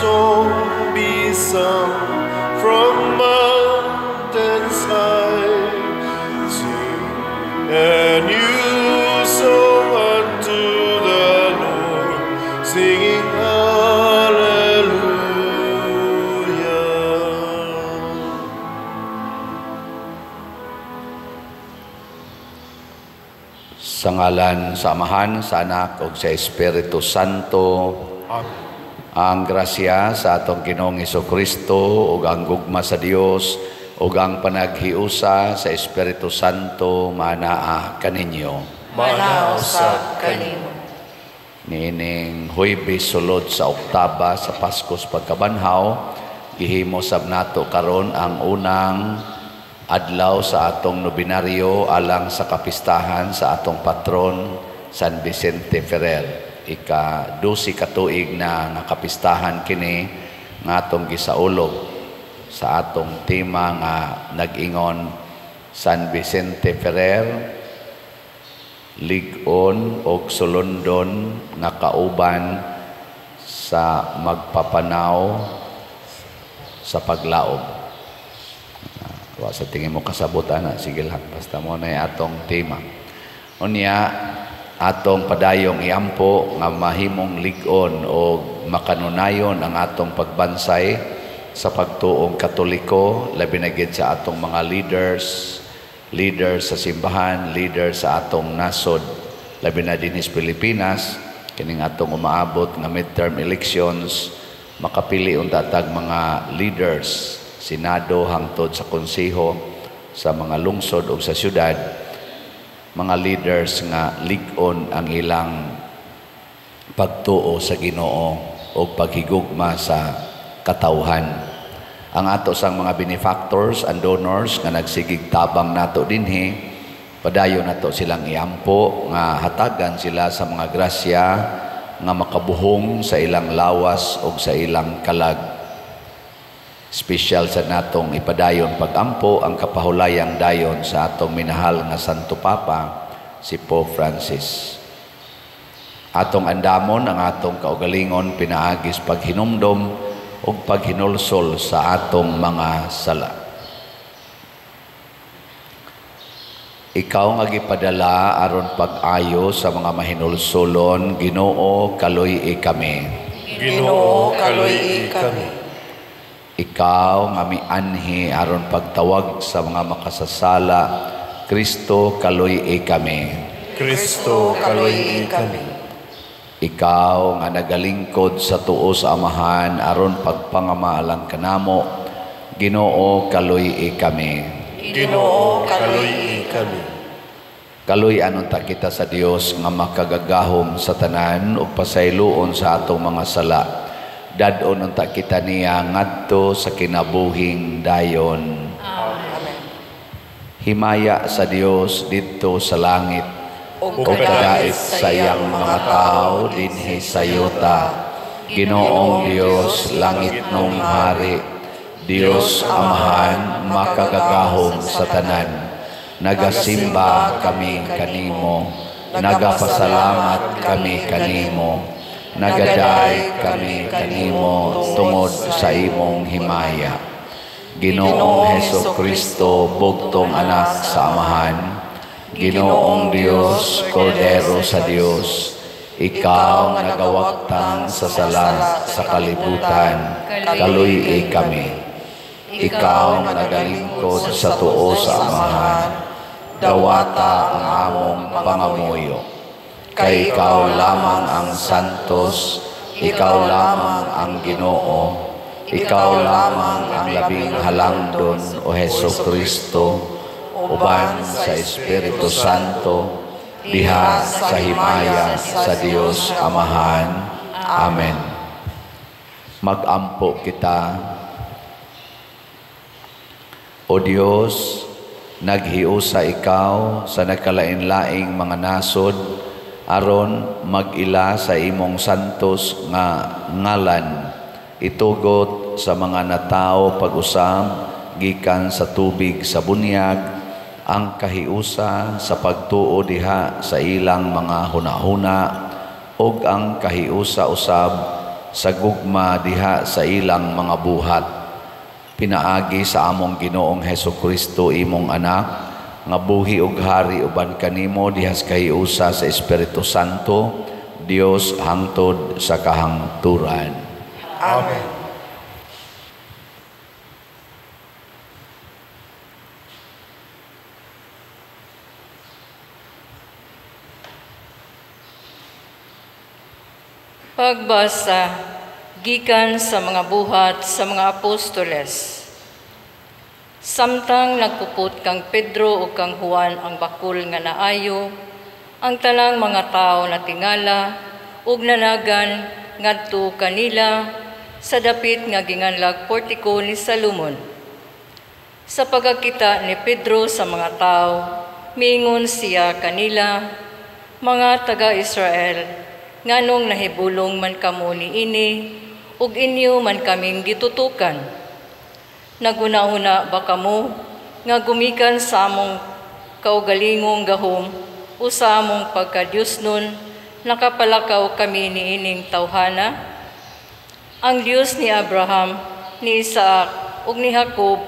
song be sung from mountains high. Sing a new song unto the Lord, singing Hallelujah. Sa ngalan sa Amahan, sa Anak, ug sa Espiritu Santo. Amen. Ang grasya sa atong Ginoong Hesukristo ug ang gugma sa Dios ug ang panaghiusa sa Espiritu Santo manaa kaninyo. Manaa usab kanimo. Niining Huwebes sulod sa oktaba sa Paskos pagkabanhaw, gihimo sab nato karon ang unang adlaw sa atong nobinaryo alang sa kapistahan sa atong patron San Vicente Ferrer. Ika-12 ka tuig na nga kapistahan kini nga atong gisaulog sa atong tema nga nag-ingon San Vicente Ferrer, lig-on og sulondon nga kauban sa magpapanaw sa paglaom. Wa sa tingin mo kasabot ana, sige lang, basta mo na atong tema. Unya atong padayong iampo nga mahimong lig-on o makanunayon ang atong pagbansay sa pagtuong Katoliko, labi na gid sa atong mga leaders, leaders sa simbahan, leaders sa atong nasod, labi na dinhi sa Pilipinas, kining atong umaabot nga midterm elections, makapili unta tag mga leaders, Senado hangtod sa konseho, sa mga lungsod o sa syudad, mga leaders nga lig-on ang ilang pagtuo sa Ginoo o paghigugma sa katawhan. Ang ato sang mga benefactors and donors nga nagsigig tabang nato dinhi, padayon nato silang iampo nga hatagan sila sa mga grasya nga makabuhong sa ilang lawas o sa ilang kalag. Special sa natong ipadayon pagampo ang kapahulayang dayon sa atong minahal nga Santo Papa, si Pope Francis. Atong andamon ang atong kaugalingon pinaagis paghinumdom ug paghinulsol sa atong mga sala. Ikaw nga gipadala aron pag-ayo sa mga mahinulsolon, Ginoo, kaluy-i kami. Ginoo, kaluy-i kami. Ikaw nga mianhi aron pagtawag sa mga makasasala, Kristo, kaluy-i kami. Kristo, kaluy-i kami. Ikaw nga nagalingkod sa tuo sa Amahan aron pagpangamalang kanamo, Ginoo, kaluy-i kami. Ginoo, kaluy-i kami. Kaluy-an unta kita sa Dios nga makagagahom sa tanan ug pasayloon sa atong mga sala. Dad-on unta kita niya ngadto sa kinabuhing dayon. Amen. Himaya sa Dios didto sa langit ug ug kadait sa iyang mga tawo dinhi sa yuta. Ginoong Dios, langit nung hari, Dios Amahan, makagagahom sa tanan. Nagasimba kami kanimo, nagapasalamat kami kanimo, nagaday kami kanimo tungod sa imong himaya. Ginoong Heso Kristo, bugtong anak sa Amahan, Ginoong Dios, Kordero sa Dios, ikaw nagawagtang sa sala sa kalibutan, kaluy-i kami. Ikaw nagalingkod sa tuo sa Amahan, dawata ang among pangamuyo. Kay ikaw lamang ang santos, ikaw lamang ang Ginoo, ikaw lamang ang labing halangdon, o Heso Kristo, uban sa Espiritu Santo, diha sa himaya sa Dios Amahan. Amen. Magampo kita. O Dios, naghiusa ikaw sa nagkalain-laing mga nasod aron mag-ila sa imong santos nga ngalan, itugot sa mga natao pag-usab gikan sa tubig sa bunyag ang kahiusa sa pagtuo diha sa ilang mga hunahuna ug ang kahiusa usab sa gugma diha sa ilang mga buhat. Pinaagi sa among Ginoong Hesukristo, imong anak, nga buhi ug hari uban kanimo diha sa kahiusa sa Espiritu Santo, Dios hangtod sa kahangturan. Amen. Pagbasa gikan sa mga buhat sa mga apostoles. Samtang nagpuput kang Pedro ug kang Juan ang bakul nga naayo, ang tanang mga tawo natingala ug nanagan ngadto kanila sa dapit nga ginganlag portiko ni Salomon. Sa pagkakita ni Pedro sa mga tawo, miingon siya kanila, "Mga taga-Israel, nganong nahibulong man kamo niini ug inyo man kaming gitutukan? Nagunahuna ba kamo nga gumikan sa among kaugalingong gahom o sa among pagkadiyosnon nakapalakaw kami niining tawhana? Ang Dios ni Abraham, ni Isaac ug ni Jacob,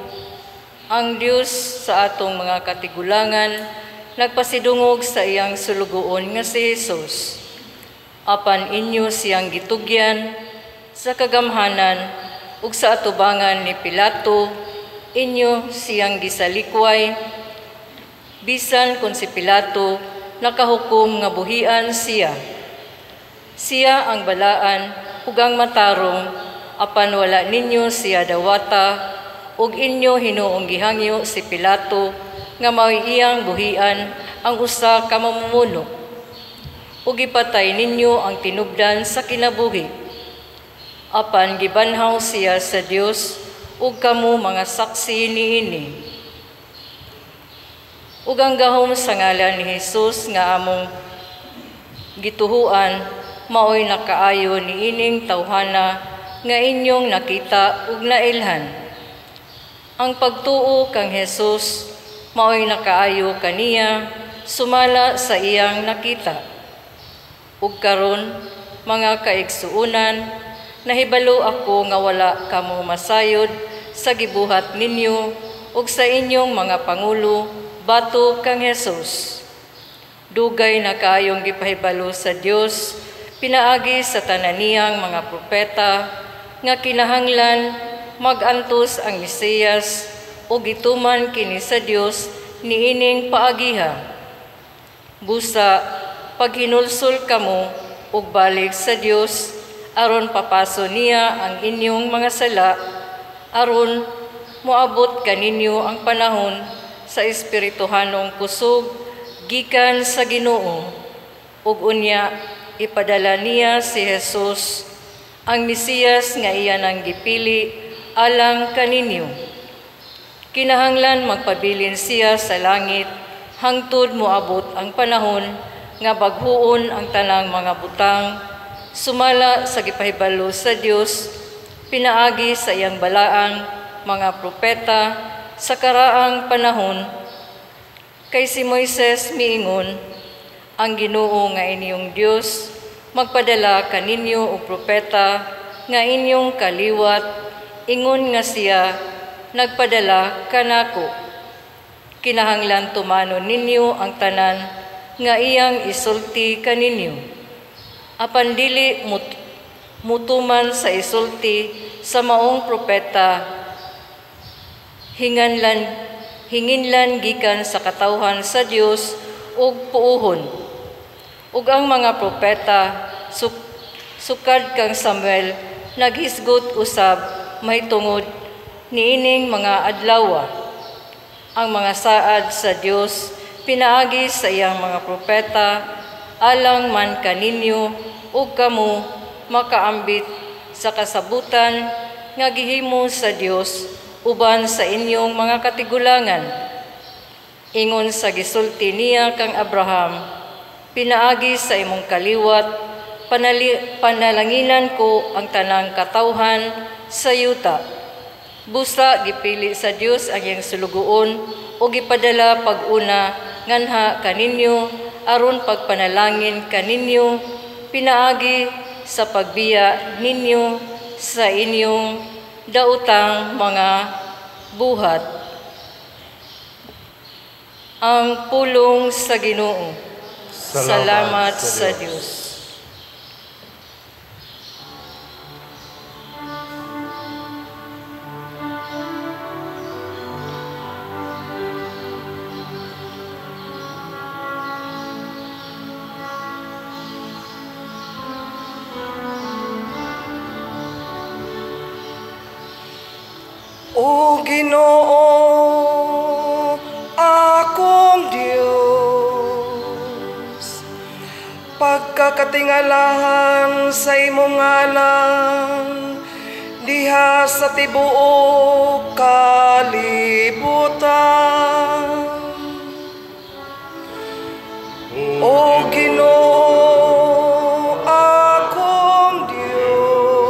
ang Dios sa atong mga katigulangan, nagpasidungog sa iyang sulugoon nga si Jesus. Apan inyo siyang gitugyan sa kagamhanan ug sa atubangan ni Pilato, inyo siyang gisalikway, bisan kun si Pilato nakahukom nga buhian siya. Siya ang balaan ug ang matarong, apan wala ninyo siya dawata, ug inyo hinuong gihangyo si Pilato nga mao'y iyang buhian ang usa ka mamumuno. Ug ipatay ninyo ang tinubdan sa kinabuhi. Apan gibanhaw siya sa Dios, ug kamo mga saksi niini. Ug ang gahom sa ngalan ni Hesus nga among gituhuan, maoy nakaayo niining tawhana nga inyong nakita ug nailhan. Ang pagtuo kang Hesus maoy nakaayo kaniya sumala sa iyang nakita. Ug karon, mga kaigsuonan, nahibalo ako nga wala kamo masayod sa gibuhat ninyo ug sa inyong mga pangulo batok kang Hesus. Dugay na kaayong gipahibalo sa Dios pinaagi sa tanan niyang mga propeta nga kinahanglan magantos ang Mesiyas ug gituman kini sa Dios niining paagiha. Busa paghinulsol kamo ug balik sa Dios aron papaso niya ang inyong mga sala, aron moabot kaninyo ang panahon sa espirituhanong kusog gikan sa Ginoo, ug unya ipadala niya si Jesus, ang Mesiyas nga iya nang gipili alang kaninyo. Kinahanglan magpabilin siya sa langit hangtod moabot ang panahon nga baghuon ang tanang mga butang sumala sa gipahibalo sa Dios pinaagi sa iyang balaang mga propeta sa karaang panahon. Kay si Moises miingon, ang Ginoo nga inyong Dios magpadala kaninyo og propeta nga inyong kaliwat, ingon nga siya nagpadala kanako. Kinahanglan tumanon ninyo ang tanan nga iyang isulti kaninyo. Apan dili mutuman sa isulti sa maong propeta, hinginlan gikan sa katawhan sa Dios ug puohon. Ug ang mga propeta sukad kang Samuel naghisgot usab mahitungod niining mga adlawa. Ang mga saad sa Dios pinaagi sa iyang mga propeta alang man kaninyo ug kamo makaambit sa kasabutan nga gihimo sa Dios uban sa inyong mga katigulangan. Ingon sa gisulti niya kang Abraham, pinaagi sa imong kaliwat, panalanginan ko ang tanang katawhan sa yuta. Busa gipili sa Dios ang iyang sulugoon o gipadala pag-una nganha kaninyo aron pagpanalangin kaninyo pinaagi sa pagbiya ninyo sa inyong daotang mga buhat. Ang pulong sa Ginoo. Salamat sa Dios. O Ginoo, akong Dios, pagkakatingalahan sa imong ngalan diha sa tibuok kalibutan. O Ginoo, akong Dios,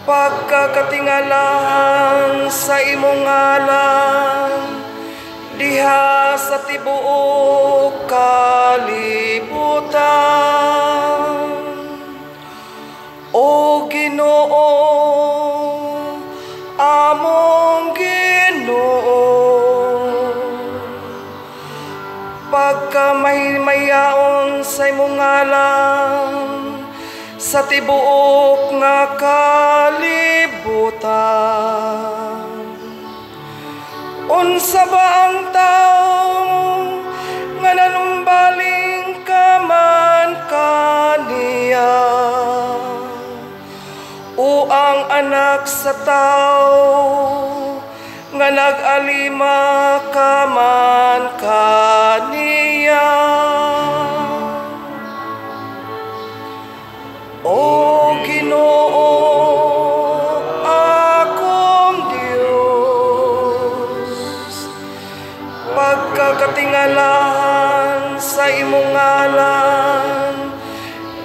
pagkakatingalahan sa imong ngalan diha sa tibuok kalibutan. O Ginoo, among Ginoo, pagkamahimayaon sa imong ngalan sa tibuok nga kalibutan. Unsa ba ang tawo nga nanumbaling ka man kaniya, o ang anak sa tawo nga nag-alima ka man kaniya? O Ginoo, akong Dios, pagkakatingalahan sa imong ngalan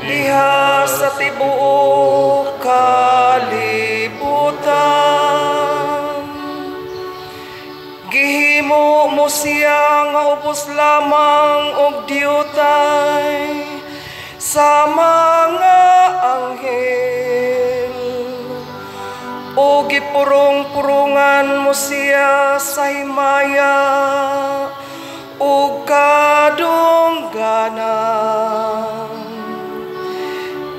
diha sa tibuok kalibutan. Gihimo mo siya nga ubos lamang og diutay sa mga anghel, o gipurong-purungan mo siya sa himaya ug kadungganan.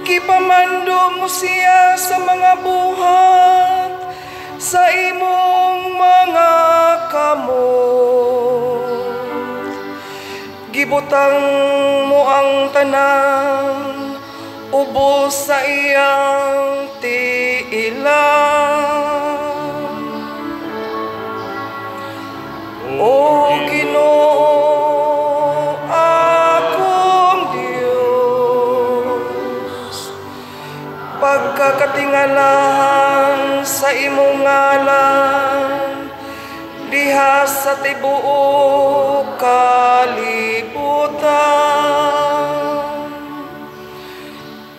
Gipamando mo siya sa mga buhat sa imong mga kamot. Gibutang mo ang tanan ubos sa iyang tiilan. O Ginoo, akong Dios, pagkakatingalahan sa imong ngalan diha sa tibuok kalibutan.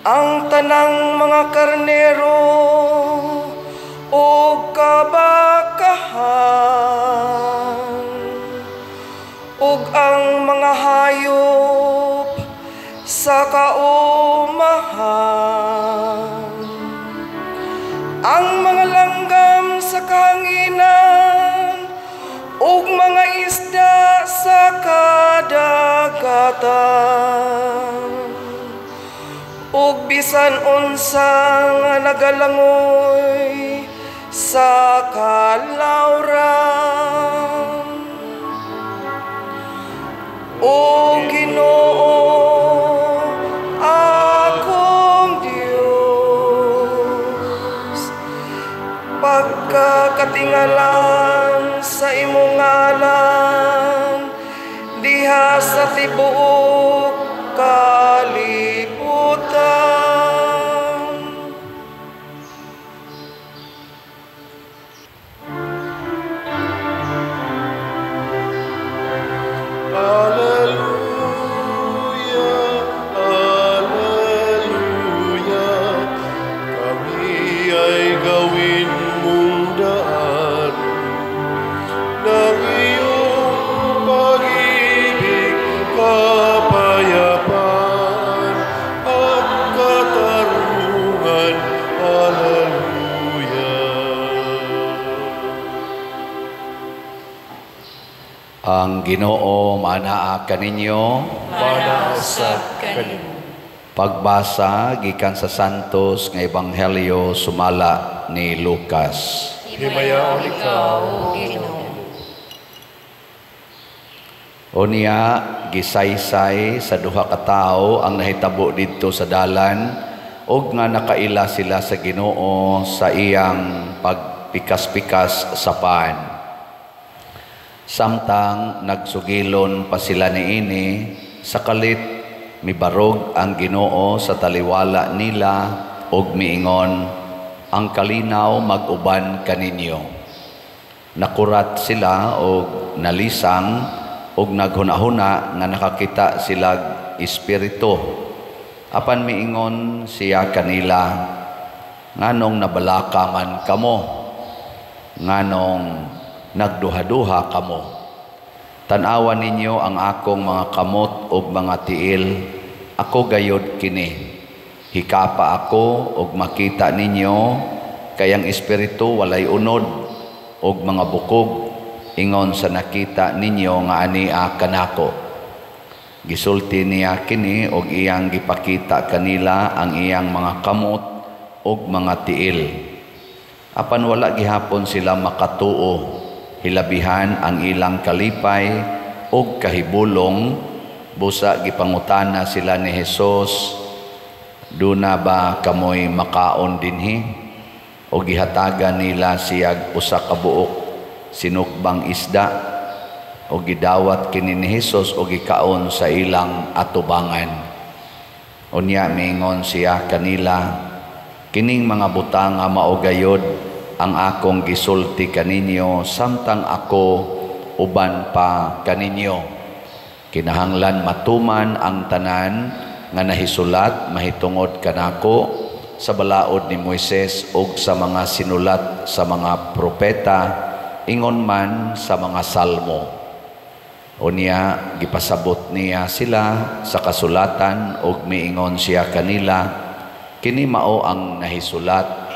Ang tanang mga karnero ug kabakahan ug ang mga hayop sa kaumahan, ang mga langgam sa kahanginan ug mga isda sa kadagatan, ug bisan unsa nga nagalangoy sa kalawran. O Ginoo, akong Dios, pagkakatingalahan sa imong ngalan diha sa tibuok kalibutan. Alleluia, alleluia, kami ay gawin mong daan ng iyong pag-ibig kapayapaan. Ginoo manaa kaninyo. Manaa usab kanimo. Pagbasa gikan sa Santos nga Ebanghelyo sumala ni Lucas. Himayaon ikaw, O Ginoo. Unya gisaysay sa duha ka tawo ang nahitabo didto sa dalan ug nga nakaila sila sa Ginoo sa iyang pagpikas-pikas sa pan. Samtang nagsugilon pa sila niini, sa kalit mibarog ang Ginoo sa taliwala nila ug miingon, ang kalinaw mag-uban kaninyo. Nakurat sila og nalisang og naghunahuna nga nakakita silag espiritu. Apan miingon siya kanila, nganong nabalaka man kamo, nganong nagduha-duha kamo. Tan-awa ninyo ang akong mga kamot ug mga tiil, ako gayod kini. Hikapa ako ug makita ninyo kay ang espiritu walay unod ug mga bukog, ingon sa nakita ninyo nga ania kanako. Gisulti niya kini og iyang gipakita kanila ang iyang mga kamot ug mga tiil. Apan wala gihapon sila makatuo, hilabihan ang ilang kalipay ug kahibulong. Busa gipangutana sila ni Hesus, duna ba kamoy makaon dinhi? O gihatagan nila siyag usa ka buok sinukbang isda, o gidawat kini ni Hesus o gikaon sa ilang atubangan. Unya miingon siya kanila, kining mga butanga mao gayod ang akong gisulti kaninyo samtang ako uban pa kaninyo. Kinahanglan matuman ang tanan nga nahisulat mahitungod kanako sa balaod ni Moises ug sa mga sinulat sa mga propeta, ingon man sa mga salmo. Unya gipasabot niya sila sa kasulatan ug miingon siya kanila, kini mao ang nahisulat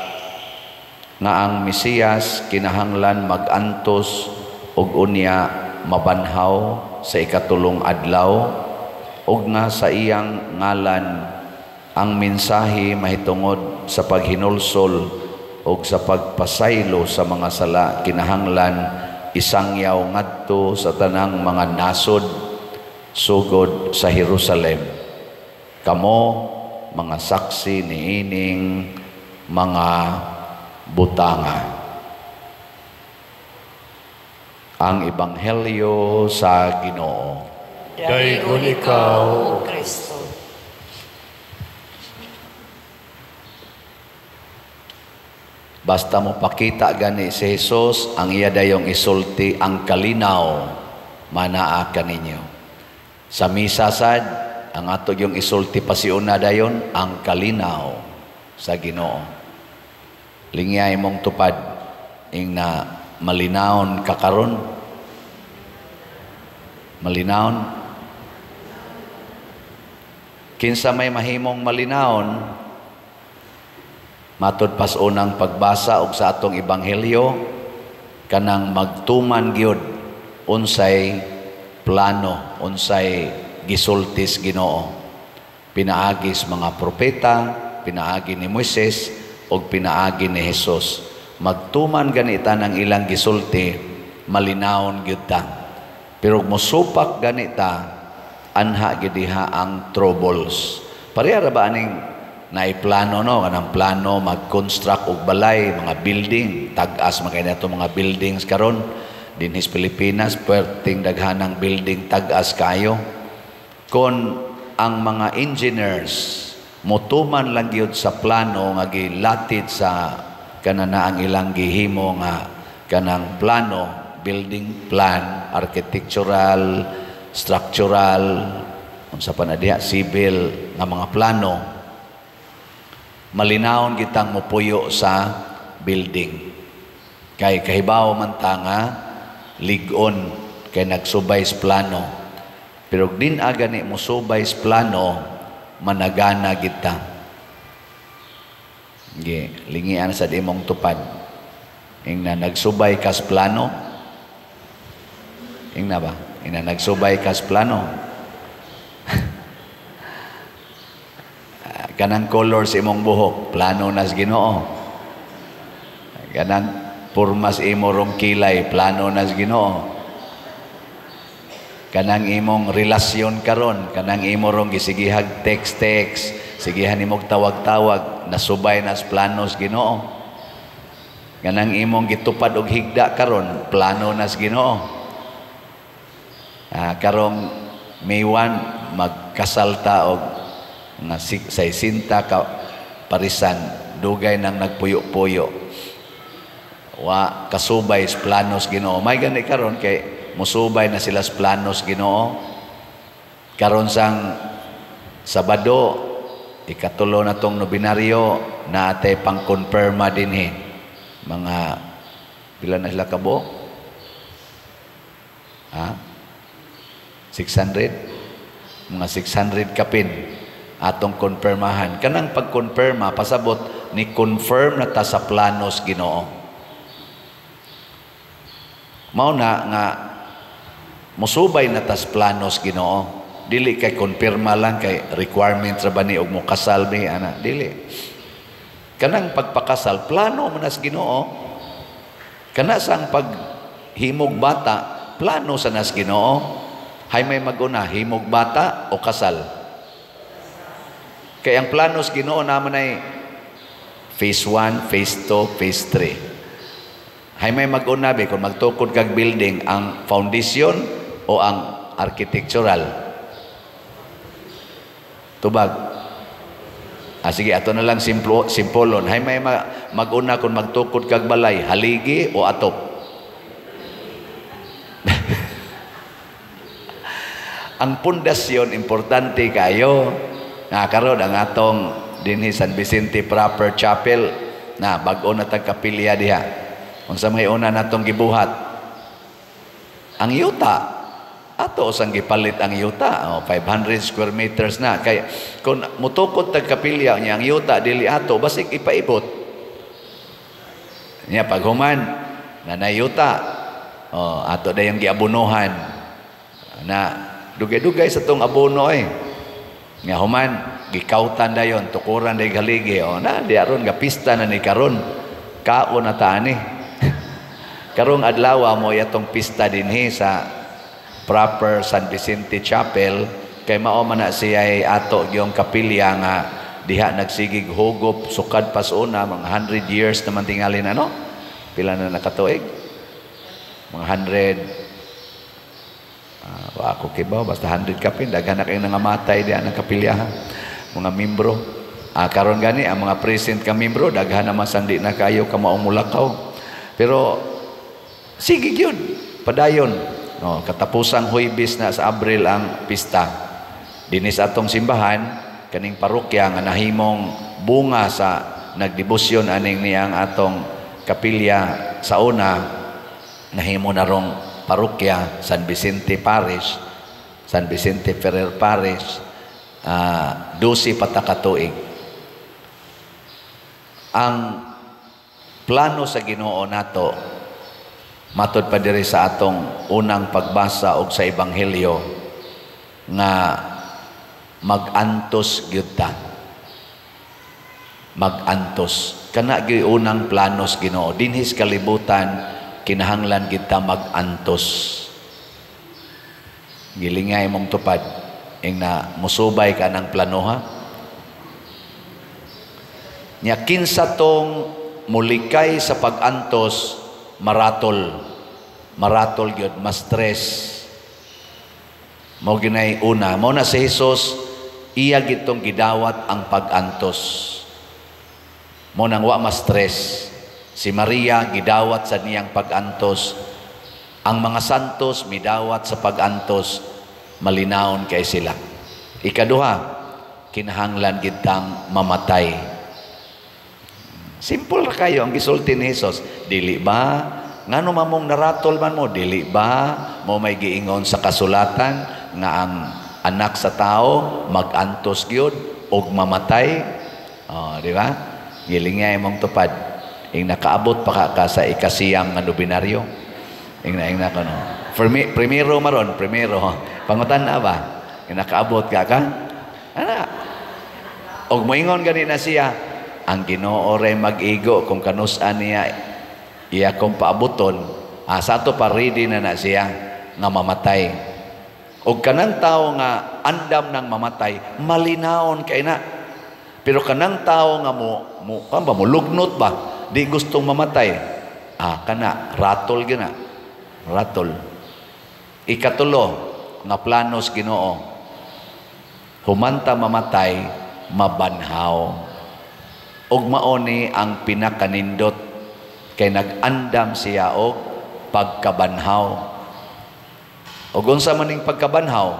nga ang Mesiyas kinahanglan magantos ug unya mabanhaw sa ikatulong adlaw, ug nga sa iyang ngalan ang mensahe mahitungod sa paghinulsol ug sa pagpasaylo sa mga sala kinahanglan isangyaw ngadto sa tanang mga nasod sugod sa Jerusalem. Kamo mga saksi niining mga butanga. Ang Ebanghelyo sa Ginoo. Daygon ikaw, O Kristo. Basta mo pakita gani si Jesus, ang iya dayong isulti ang kalinaw manaa kaninyo. Sa misa sad, ang ato yung isulti pasiuna dayon ang kalinaw sa Ginoo. Lingyay mong tupad ing na malinawon ka karon. Malinawon. Kinsa may mahimong malinawon, matud pas unang pagbasa og sa atong ebanghelyo, kanang magtuman gyud unsay plano, unsay gisultis Ginoo. Pinaagis mga propeta, pinaagi ni Moises ug pinaagi ni Hesus. Magtuman ganita ng ilang gisulti, malinawon gyud ta. Pero mosupak ganita, anha gyud diha ang troubles. Pareha ra ba aning naiplano, no? Kanang plano mag-construct og balay, mga building, tag-as man kay nato mga buildings karon dinhi sa Pilipinas, puwerteng daghanang building tag-as kayo. Kon ang mga engineers motuman lang gyud sa plano nga gilatid sa kanana ang ilang gihimo nga kanang plano, building plan, architectural, structural, unsa pa na diha, civil nga mga plano, malinawon kitang mopuyo sa building. Kay kahibaw man ta nga lig-on kay nagsubay sa plano. Pero din aga ni mosubay sa plano, managana kita. Ge, lingian sa imong tupad. Ingna nagsubay kas plano. Ingna ba? Ina nagsubay kas plano. Kanang color sa imong buhok, plano nas Ginoo. Kanang purmas imo rong kilay, plano nas Ginoo. Kanang imong relasyon karon, kanang imo rong gisigihag text-text, sigihan imong tawag-tawag, nasubay nas planos Ginoo. Kanang imong gitupad og higda karon, plano nas Ginoo. Karong May 1 magkasal ta og nga 60 ka parisan, dugay nang nagpuyo-puyo. Wa kasubay sa planos Ginoo. May gani karon kay musubay na sila sa planos Ginoo. Karon sang Sabado, ikatulo na tong nobinaryo, naatay pang-confirma dinhi. Mga pila na sila kabo? Ha? 600? Mga 600 kapin atong konfirmahan. Kanang pagkonfirma, pasabot ni confirm na ta sa planos Ginoo. Mao na nga musubay na tas planos Ginoo. Dili kay konfirma lang kay requirement ra ba ni og mokasal mi ana, dili. Kanang pagpakasal, plano man nas Ginoo. Kana sang paghimog bata, plano sa nas Ginoo. Hay may maguna, himog bata o kasal. Kay ang planos Ginoo naman ay phase 1, phase 2, phase 3. Hay may maguna be kung magtukod kag building, ang foundation o ang architectural. Tubag. Sige, ato na lang simpolon. Hay may maguna kung magtukod kag balay, haligi o atop. Ang pundasyon importante kayo. Na karon ang atong dinhi San Vicente Proper Chapel na bag-o na tag kapilya diha. Unsa may una natong gibuhat? Ang yuta. Ato sang gipalit ang yuta, oh, 500 square meters na. Kay kung mutukod tag kapilya niya ang yuta dili ato basig ipaibot. Nya paghuman nanay yuta, oh, ato dayong giabonohan. Na dugay-dugay sa tong abono eh. Nga human gikautan dayon, tukuran day haligi, oh, na di aron ga pista na ni karon. Kaon na ta ani. Karong adlaw mo atong pista dinhi sa proper San Vicente Chapel kay mao man na siya ato gyong kapilya nga diha nagsigig hugop sukad pas una mga 100 years naman tingalin ano pila na nakatuig mga 100 wa ako kibaw basta 100 kapin daghan na kay nangamatay diha ng kapilya mga membro. Karon gani ang mga present ka membro daghan naman sandi na kayo ka maong mulakaw pero sige gyud padayon. No, katapusang Huwebes na sa Abril ang pista. Dinis atong simbahan kaning parokya nga nahimong bunga sa nagdebosyon aning niyang atong kapilya sa una nahimo na rong parokya San Vicente Parish, San Vicente Ferrer Parish, 12 pa ka tuig. Ang plano sa Ginoo nato matud pa diri sa atong unang pagbasa og sa ebanghelyo nga magantos gyud ta. Magantos kana gyud unang planos Ginoo dinhi sa kalibutan kinahanglan gyud ta magantos. Gilingay mong tupad ing na musubay ka ng planoha. Nya kinsa tong mulikay sa pagantos maratol. Maratol gyud, mas stress. Mao ginay una, mao na si Jesus iya gitong gidawat ang pagantos. Mao nang wa mas stress. Si Maria gidawat sa niyang pagantos. Ang mga santos midawat sa pagantos, malinawon kay sila. Ikaduha, kinahanglan gitang mamatay. Simple ra kayo ang gisulti ni Jesus. Dili ba? Ngano mamong naratol man mo? Dili ba? Mo may giingon sa kasulatan nga ang anak sa tao magantos gyud og mamatay. Oh, di ba? Gilingay mong tupad. Ing nakaabot pa ka sa ikasiyam nga nobinaryo. Ing na kono. Primero maron, primero. Pangutan na ba? Nakaabot ka ka? Ana. Og moingon gani na siya, ang Ginoo ray mag-igo kung kanus-an niya iya kong paabuton, sa ato pa ready na na siya nga mamatay. Og kanang tao nga andam nang mamatay, malinawon kay na. Pero kanang tao nga mo mo kan ba mo lugnot ba, di gustong mamatay. Kana ratol gina. Ratol. Ikatulo nga planos Ginoo. Humanta mamatay, mabanhaw. Og mao ni ang pinakanindot kay nag-andam siya og pagkabanhaw. Og unsa man ning pagkabanhaw,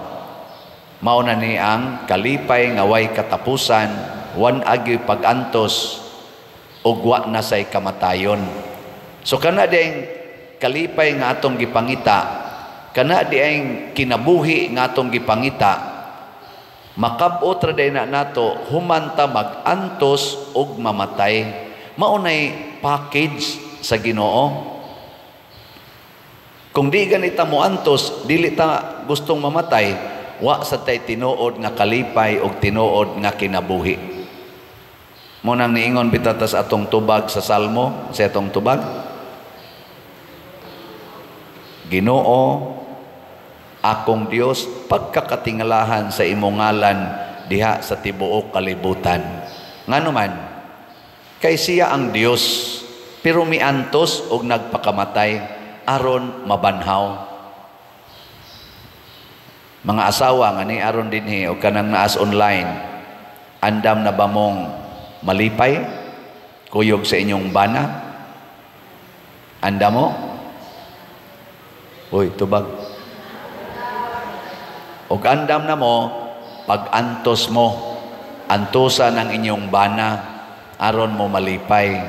mao na ni ang kalipay nga way katapusan, wan agyoy pag-antos ug wa na say kamatayon. So kana diay kalipay nga atong gipangita, kana diay kinabuhi nga atong gipangita, makab-ot ra day na nato humanta mag-antos ug mamatay. Mao nay package sa Ginoo. Kung di ganita mo antos, dili ta gustong mamatay, wa sa tay tinuod nga kalipay og tinuod nga kinabuhi. Mo nang niingon bitatas atong tubag sa Salmo, sa atong tubag. Ginoo, akong Dios, pagkakatingalahan sa imong ngalan diha sa tibuok kalibutan. Ngano man, kay siya ang Dios, pero miantos og nagpakamatay aron mabanhaw. Mga asawa nga ni aron dinhi o kanang naas online, andam na ba mong malipay kuyog sa inyong bana? Andam mo? Uy, tubag. Og andam na mo, pag-antos mo, antosan ang inyong bana aron mo malipay.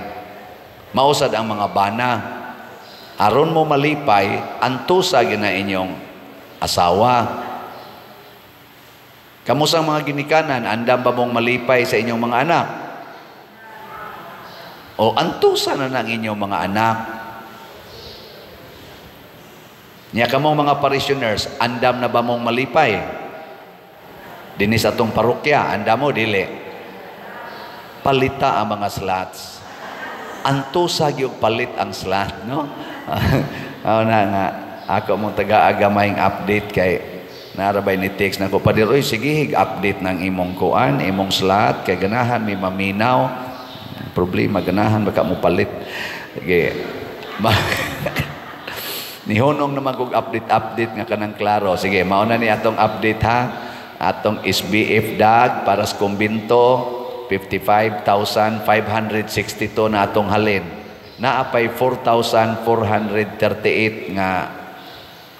Mausad ang mga bana, aron mo malipay, antosa gina inyong asawa. Kamusta ang mga ginikanan, andam ba mong malipay sa inyong mga anak? O antosa na ng inyong mga anak. Nya kamong mga parishioners, andam na ba mong malipay? Dinis atong parokya, andam mo, dili. Palita ang mga slots. Antosa gyud palit ang slot, no? Na nga ako mong taga-agamayng update kay narabay ni text nako, Pader, oy sige update ng imong kuan, imong slot kay ganahan mi maminaw. Problema ganahan baka mo palit. Sige. Nihonong naman kog update nga kanang klaro. Sige, mao na ni atong update ha. Atong SBF dag para sa kumbinto 55,562 na atong halin. Naapay 4,438 nga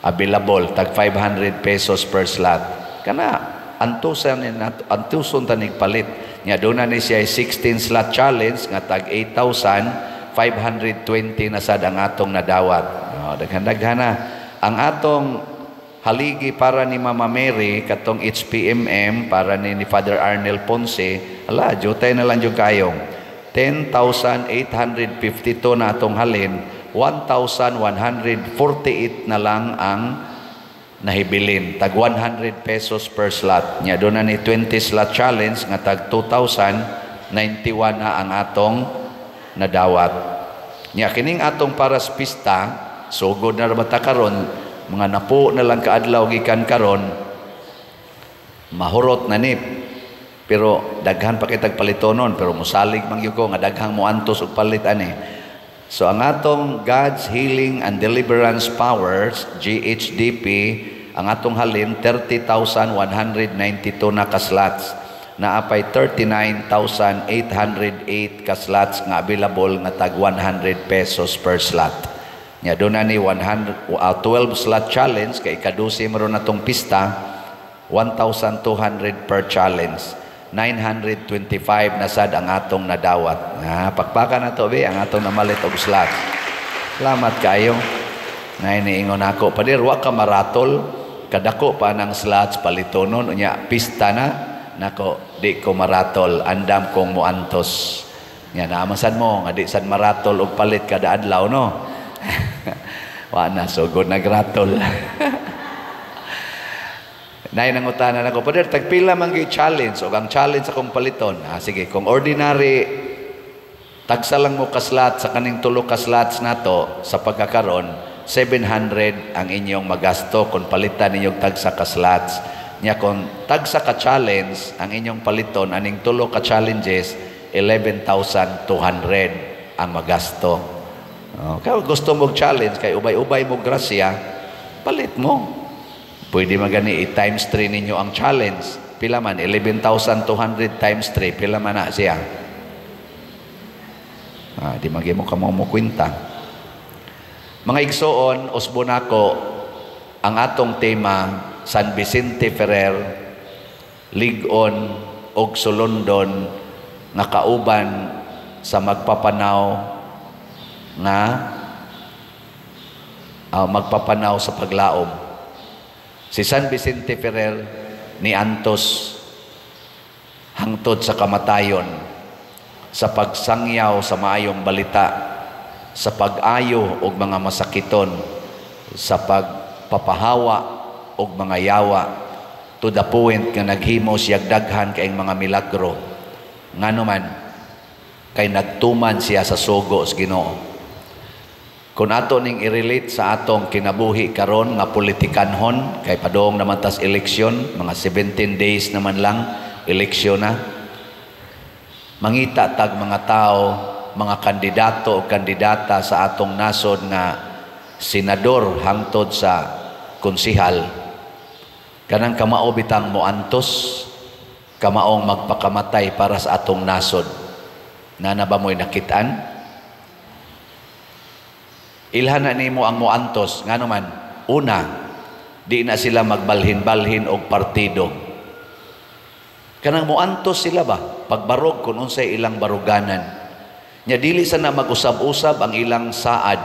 available, tag 500 pesos per slot. Kana antusan ni antuson tanig palit. Nya doon na ni siya 16 slot challenge nga tag 8,520 na sad ang atong nadawat. Oh, daghan-daghan na. Ang atong haligi para ni Mama Mary katong HPMM para ni Father Arnel Ponce, ala jutay na lang jud kayong 10,852 na atong halin, 1,148 na lang ang nahibilin, tag 100 pesos per slot. Nya doon na ni 20 slot challenge nga tag 2,091 na ang atong nadawat. Nya kining atong para sa pista, sugod na ra bata karon, mga napo na lang kaadlaw gikan karon, mahurot na ni. Pero daghan pa kitag palitonon, pero mosalig man gyud ko nga daghang moantos og palit ani. So ang atong God's Healing and Deliverance Powers, GHDP, ang atong halin 30,192 na ka-slots. Naapay 39,808 ka-slots nga available nga tag 100 pesos per slot. Nya doon na ni 12 slot challenge kay ikadusi maron natong pista, 1,200 per challenge. 925 na sad ang atong nadawat. Pakpakan na to be ang atong namalit og slot. Salamat kayo. Nainiingon ako, Pader, wa ka maratol, kadako pa ng slots palitonon unya pista na. Nako, di ko maratol, andam kong muantos. Nya naamasan mo nga di sad maratol og palit kada adlaw, no? Wa na, sugod nagratol. Nay, nangutana nako, "Pader, tagpila man gyud challenge og ang challenge akong paliton?" Ah, sige, kung ordinary tagsa lang mo ka-slot sa kaning tulo ka slots nato sa pagkakaron, 700 ang inyong magasto kung palitan ninyong tagsa ka slots. Nya kung tagsa ka challenge ang inyong paliton aning tulo ka challenges, 11,200 ang magasto. Oh, kaya gusto mo challenge kay ubay-ubay mo grasya, palit mo. Pwede magani i-times 3 ninyo ang challenge. Pila man? 11,200 times 3, pila man na siya? Ah, di man mo kamo mo kwenta. Mga igsoon, usbo nako ang atong tema, San Vicente Ferrer, lig-on og sulondon nga kauban sa magpapanaw nga magpapanaw sa paglaom. Si San Vicente Ferrer ni antos hangtod sa kamatayon sa pagsangyaw sa maayong balita, sa pag-ayo og mga masakiton, sa pagpapahawa og mga yawa, to the point nga naghimo siya daghan kaayong mga milagro. Ngano man? Kay nagtuman siya sa sugo sa Ginoo. Kung ato ning i-relate sa atong kinabuhi karon nga politikanhon, kay padong naman tas eleksyon, mga 17 days naman lang eleksyon na. Mangita tag mga tao, mga kandidato o kandidata sa atong nasod nga senador hangtod sa konsihal, kanang kamao bitang moantos, kamaong magpakamatay para sa atong nasod. Nana ba mo'y nakitaan? Ilhan na nimo ang moantos. Ngano man? Una, di na sila magbalhin-balhin og partido. Kanang moantos sila ba? Pagbarog kung unsay ilang baruganan. Nya dili sana mag-usab-usab ang ilang saad.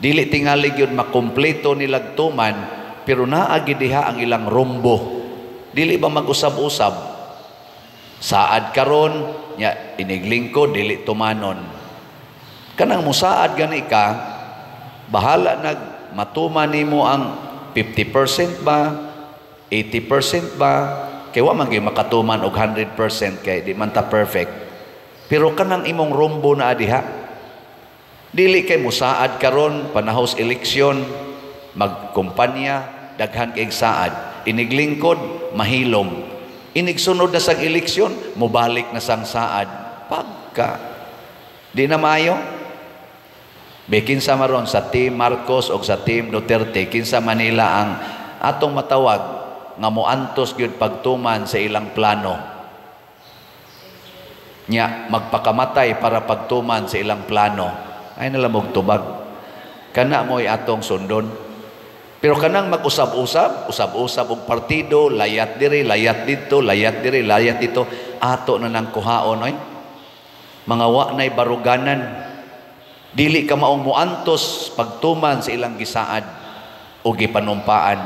Dili tingali gyud makumpleto nilag tuman, pero naa gyud diha ang ilang rumbo. Dili ba mag-usab-usab? Saad karon, nya iniglingkod dili tumanon. Kanang musaad gani ka, bahala nag matuman nimo ang 50% ba, 80% ba, kay wa man gyud makatuman og 100% kay di man ta perfect. Pero kanang imong rumbo na diha. Dili kay musaad karon panahos eleksyon, magkumpanya, daghan kay saad, iniglingkod mahilom. Inigsunod na sang eleksyon, mobalik na sang saad. Pagka di na maayo. Be kinsa maron sa Team Marcos o sa Team Duterte, kinsa Manila ang atong matawag nga moantos gyud pagtuman sa ilang plano? Nya magpakamatay para pagtuman sa ilang plano. Ay nalamog tubag. Kana mo'y atong sundon. Pero kanang mag-usab-usab, usab-usab og partido, layat diri, layat didto, layat diri, layat dito, ato na nang kuhaon oy. Mga wa na'y baruganan. Dili ka maong muantos pagtuman sa ilang gisaad o gipanumpaan.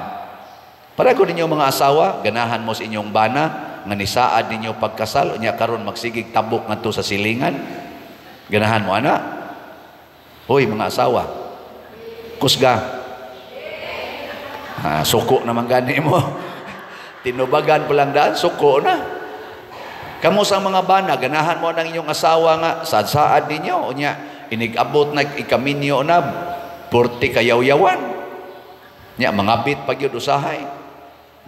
Pareho ninyo mga asawa, ganahan mo sa inyong bana, nga nisaad ninyo pagkasal, unya karon magsigig tabok ngadto sa silingan. Ganahan mo ana? Hoy mga asawa, kusga. Ah, suko naman gani mo. Tinubagan pa lang daan, suko na. Kamo sa mga bana, ganahan mo ng inyong asawa nga saad-saad ninyo, unya inigabot na ikaminyo na purti kayawyawan. Nya mangabit pag yun usahay.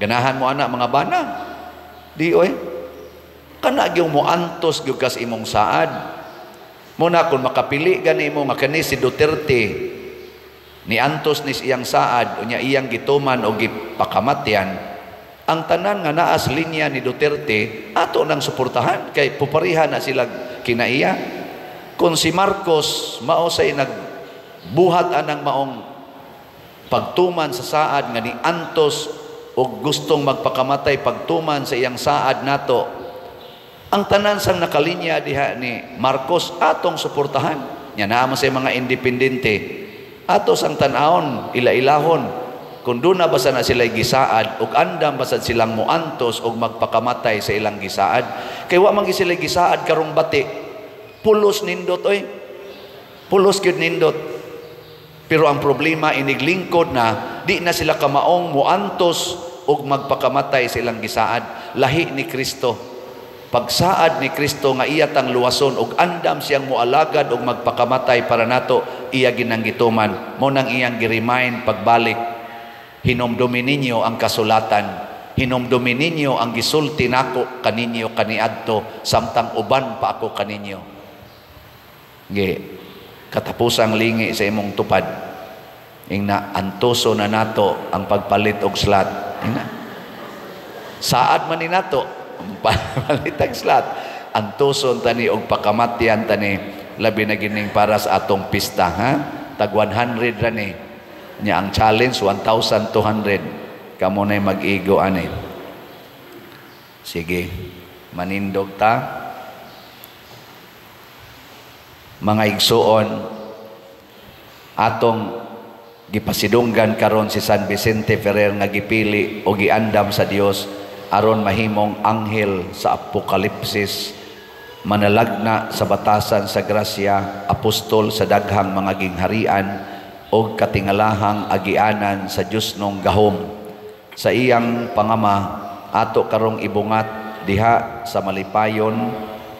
Ganahan mo ana mga bana? Di oy. Kana gyud mo antos gyud kas imong saad. Muna kung makapili gani mo nga kani si Duterte ni antos ni iyang saad, unya iyang gituman o gipakamatyan, ang tanan nga naas linya ni Duterte ato nang suportahan kay pupariha na sila kinaiya. Kung si Marcos mao say nagbuhat anang maong pagtuman sa saad nga ni antos og gustong magpakamatay pagtuman sa iyang saad nato, ang tanan sang nakalinya diha ni Marcos atong suportahan. Nya naa man say mga independente, ato sang tan-awon ila-ilahon kung doon na basta na sila gisaad og andam basta silang muantos og magpakamatay sa ilang gisaad. Kay wa man sila gisaad karong bati. Pulos nindot oy. Pulos gyud nindot. Pero ang problema, iniglingkod na, di na sila kamaong muantos og magpakamatay silang gisaad. Lahi ni Kristo. Pagsaad ni Kristo nga iya tang luwason og andam siyang mualagad og magpakamatay para nato, iya ginang gituman. Mo nang iyang gi-remind pagbalik. Hinumdumi ninyo ang kasulatan. Hinumdumi ninyo ang gisulti nako kaninyo kaniadto samtang uban pa ako kaninyo. Ge, katapusang lingi sa imong tupad. Ingna antoso na nato ang pagpalit og slot. Ingna. Saad man ni nato palit ang slot. Antoson tani og pakamatyan tani, labi na gining para sa atong pista, ha? Tag 100 ra ni. Nya ang challenge 1,200. Kamo na'y mag-igo ani. Sige, manindog ta. Mga igsuon, atong gipasidunggan karon si San Vicente Ferrer nga gipili o giandam sa Dios aron mahimong anghel sa Apokalipsis, manalagna sa batasan sa grasya, apostol sa daghang mga gingharian og katingalahang agianan sa Dios nong gahom. Sa iyang pangama ato karong ibungat diha sa malipayon,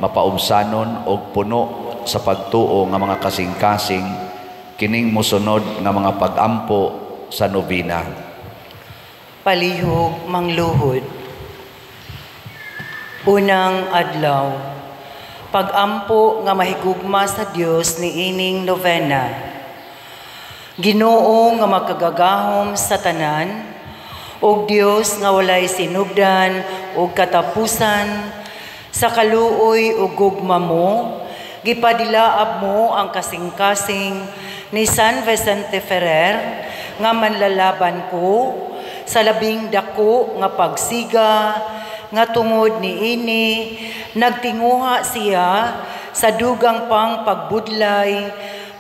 mapaubsanon og puno sa pagtuo nga mga kasing-kasing kining mosunod nga mga pag-ampo sa nobena. Palihog mangluhod. Unang adlaw, pag-ampo nga mahigugma sa Dios niining novena. Ginoo nga makagagahom sa tanan, ug Dios nga walay sinugdan ug katapusan, sa kaluoy ug gugma mo, gipadilaab mo ang kasing-kasing ni San Vicente Ferrer nga manlalaban ko sa labing dako nga pagsiga nga tungod niini nagtinguha siya sa dugang pang pagbudlay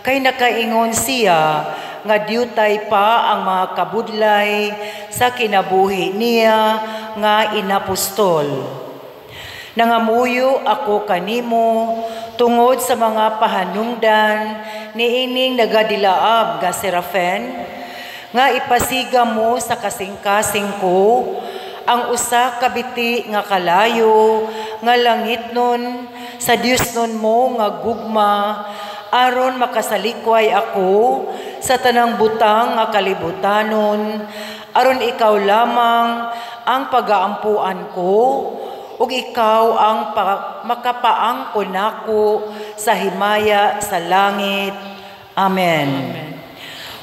kay nakaingon siya nga diutay pa ang mga kabudlay sa kinabuhi niya nga inapostol. Nangamuyo ako kanimo tungod sa mga pahanungdan niining nagadilaab nga Serafen nga ipasiga mo sa kasing-kasing ko ang usa ka biti nga kalayo nga langitnon sa Diosnon mo nga gugma aron makasalikway ako sa tanang butang nga kalibutanon aron ikaw lamang ang pagaampuan ko ug ikaw ang makapaangko nako sa himaya sa langit. Amen. Amen.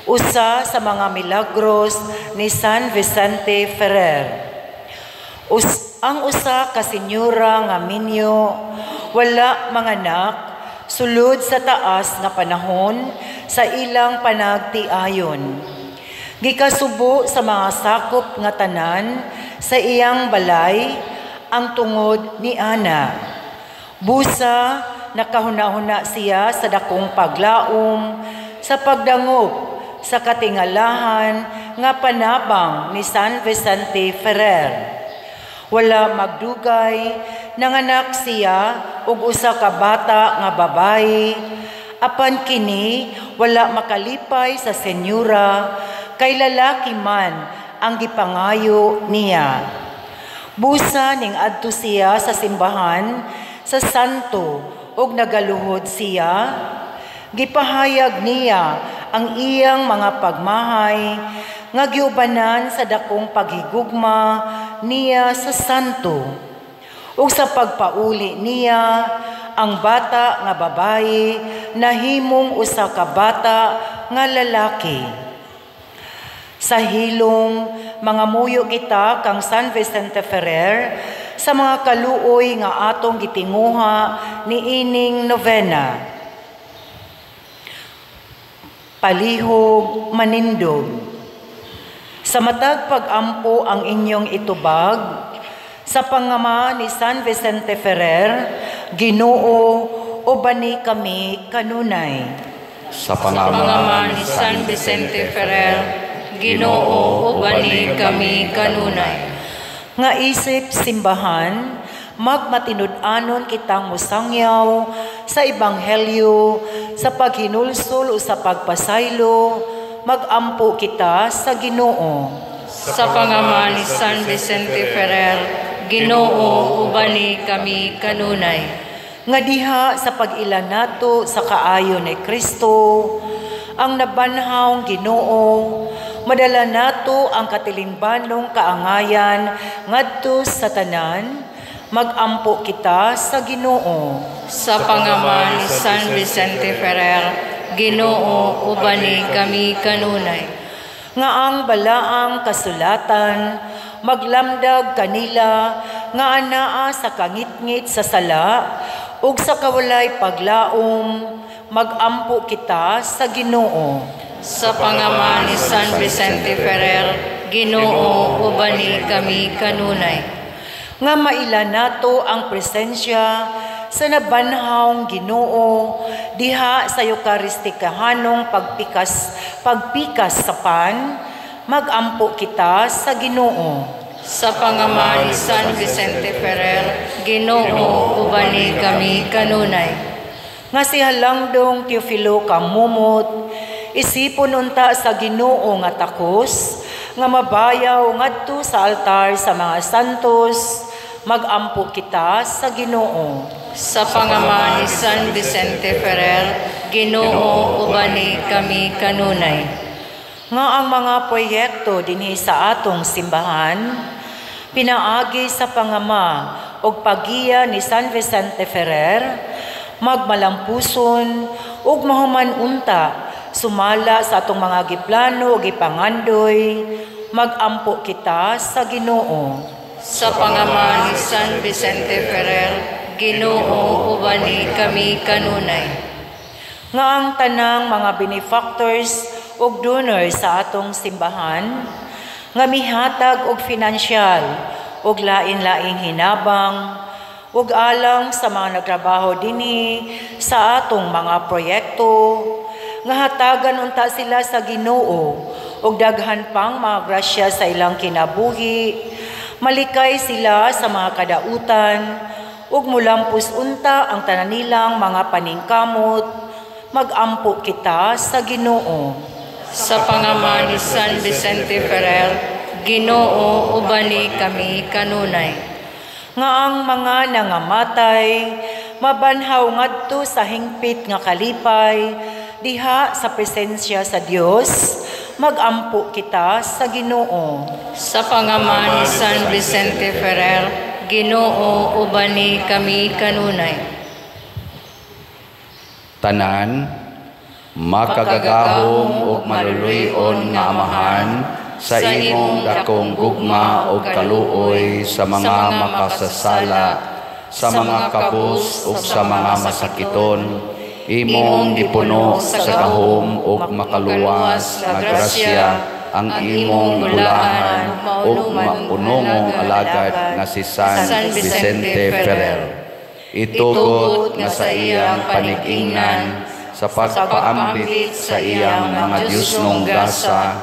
Usa sa mga milagros ni San Vicente Ferrer. Ang usa ka senyora nga minyo wala manganak sulod sa taas nga panahon sa ilang panagtiayon. Gikasubo sa mga sakop nga tanan sa iyang balay ang tungod ni Ana. Busa nakahuna-huna siya sa dakong paglaom sa pagdangop sa katingalahan nga panabang ni San Vicente Ferrer. Wala magdugay, nanganak siya og usa ka bata nga babayi, apan kini wala makalipay sa senyora kay lalaki man ang gipangayo niya. Busa ning adto siya sa simbahan sa santo og nagaluhod siya. Gipahayag niya ang iyang mga pagmahay nga giubanan sa dakong paghigugma niya sa santo. Ug sa pagpauli niya ang bata nga babayi nahimong usa ka bata nga lalaki. Sa hilom, mga muyo kita kang San Vicente Ferrer sa mga kaluoy nga atong gitinguha niining novena. Palihog manindog. Sa matag pag-ampo ang inyong itubag, sa pangama ni San Vicente Ferrer, Ginoo, ubani kami kanunay. Sa pangama ni San Vicente Ferrer, Ginoo, ubani kami kanunay. Nga isip simbahan, magmatinud-anon kitang musangyaw sa ebanghelyo, sa paghinulsol o sa pagpasaylo, magampo kita sa Ginoo. Sa pangama ni San Vicente Ferrer, Ginoo, ubani kami kanunay. Nga diha sa pag-ila nato sa kaayo ni Kristo, ang nabanhawng Ginoo, madala nato ang katilimbanong kaangayan ngadto sa tanan, magampo kita sa Ginoo. Sa pangama ni San Vicente Ferrer, Ginoo, ubani kami kanunay. Nga ang balaang kasulatan maglamdag kanila nga anaa sa kangitngit sa sala ug sa kawalay paglaom, magampo kita sa Ginoo. Sa pangama ni San Vicente Ferrer, Ginoo, ubani kami kanunay. Nga maila nato ang presensya sa nabanhawng Ginoo diha sa Eukaristikahanong pagpikas sa pan, magampo kita sa Ginoo. Sa pangama ni San Vicente Ferrer, Ginoo, ubani kami kanunay. Nga si Halangdong Teofilo Camomot, isipon unta sa Ginoo nga takos, nga mabayaw ngadto sa altar sa mga santos, magampo kita sa Ginoo. Sa pangama ni San Vicente Ferrer, Ginoo, ubani kami kanunay. Nga ang mga proyekto dinhi sa atong simbahan, pinaagi sa pangama og paggiya ni San Vicente Ferrer, magmalampuson ug mahuman unta sumala sa atong mga giplano ug gipangandoy, magampo kita sa Ginoo. Sa pangama ni San Vicente Ferrer, Ginoo, ubani kami kanunay. Nga ang tanang mga benefactors ug donors sa atong simbahan, nga mihatag og finansyal ug lain-laing hinabang ug alang sa mga nagtrabaho dinhi sa atong mga proyekto, nga hatagan unta sila sa Ginoo ug daghan pang mga grasya sa ilang kinabuhi, malikay sila sa mga kadautan ug mulampos unta ang tanan nilang mga paningkamot, magampo kita sa Ginoo. Sa pangama ni San Vicente Ferrer, Ginoo, ubani kami kanunay. Nga ang mga nangamatay mabanhaw ngadto sa hingpit nga kalipay diha sa presensya sa Dios, magampo kita sa Ginoo. Sa pangama ni San Vicente Ferrer, Ginoo, ubani kami kanunay. Tanan, makagagahom ug maluluy-on nga Amahan, sa imong dakong gugma ug kaluoy sa mga makasasala, sa mga kabus ug sa mga masakiton, imong gipuno sa gahom ug makaluwas nga grasya ang imong bulahan ug maunongong alagad nga si San Vicente Ferrer. Itugot nga sa iyang panig-ingnan sa pagpaambit sa iyang mga Diyosnong gasa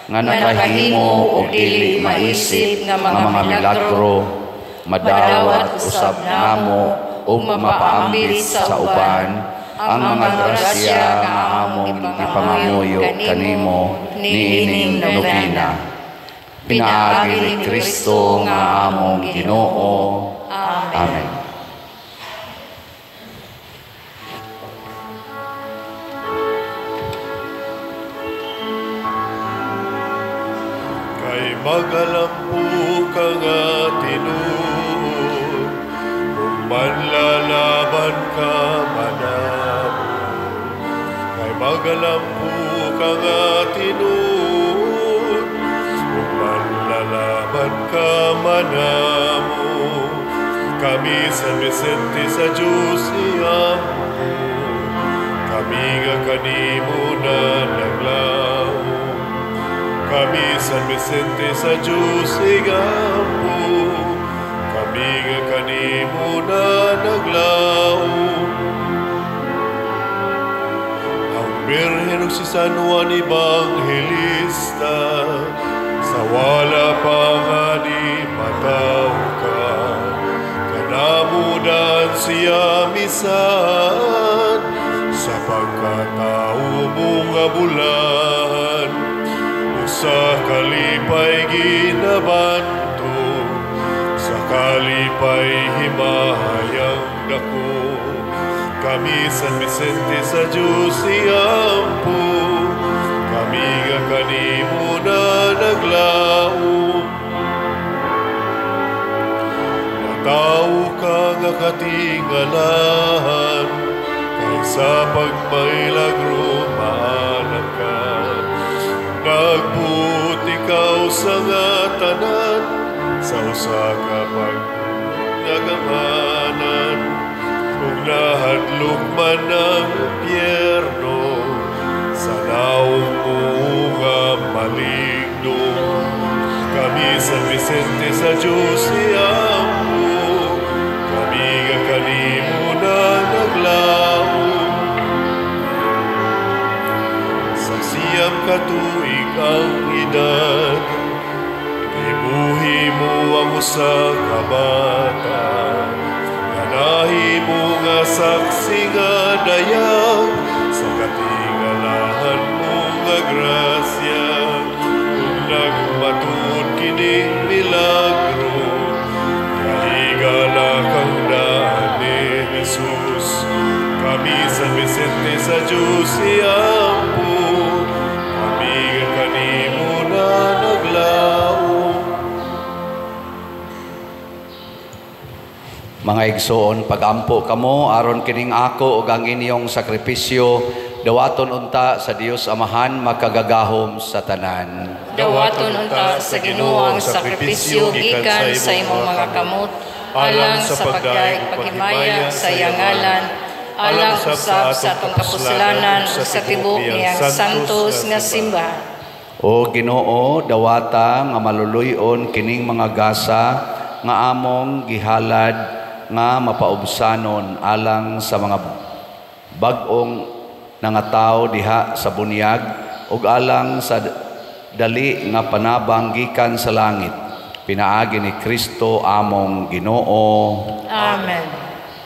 nga nakahimo og dili maisip nga mga milagro, madawat usab namo ug mapaambit sa uban ang mga grasya nga among ipangamuyo kanimo niining nobena. Pinaagi ni Kristo nga among Ginoo. Amen. Kay magalampo ka nga tinuod, kung manlalaban ka manamo. Kay magalampo ka nga tinuod, kung manlalaban ka manamo. Kami San Vicente sa Diyos iyampo, kami nga kanimo na naglaom. Kami San Vicente sa Diyos igampo, kami nga kanimo na naglaom. Ang Birhen ug si San Juan Evangelista, sa wala pa nga di mataw ka, kanamudan siya misan, sa pagkatao mo nga bulan. Sa kalipay ginabanto, sa kalipay himayang dako. Kami San Vicente sa Diyos iampo, kami nga kanimo na naglaom. Natawo ka nga katingalahan, kaysa pagmailagro maalam ka. Nagbuot ikaw sa nga tanan, sa usa ka pagnagamhanan. Ug nahadlok man ang impyerno, sa naong mo nga maligno. Kami San Vicente sa Diyos iampo, kami nga kanimo na naglaom. Sa 9 ka tuig ang edad, gibuhi mo ang usa ka bata. Ganahi mo nga saksi nga dayag, sa katingalahan mo nga grasya. Ug nagmatuod kining milagro, kahigala kang daan ni Jesus. Kami San Vicente sa Diyos iampo, kami nga kanimo na naglaom. Mga igsoon, pagampo kamo aron kining ako ug ang inyong sakripisyo dawaton unta sa Dios Amahan makagagahom sa tanan. Dawaton unta sa Ginoo ang sakripisyo gikan sa imong mga kamot, alang sa pagdaig paghimaya sa iyang ngalan, alang usab sa atong kapuslanan ug sa tibuok niyang santos nga simbahan. O Ginoo, dawata nga maluluy-on kining mga gasa nga among gihalad nga mapaubsanon alang sa mga bag-ong nangataw diha sa bunyag ug alang sa dali nga panabang gikan sa langit, pinaagi ni Kristo among Ginoo. Amen.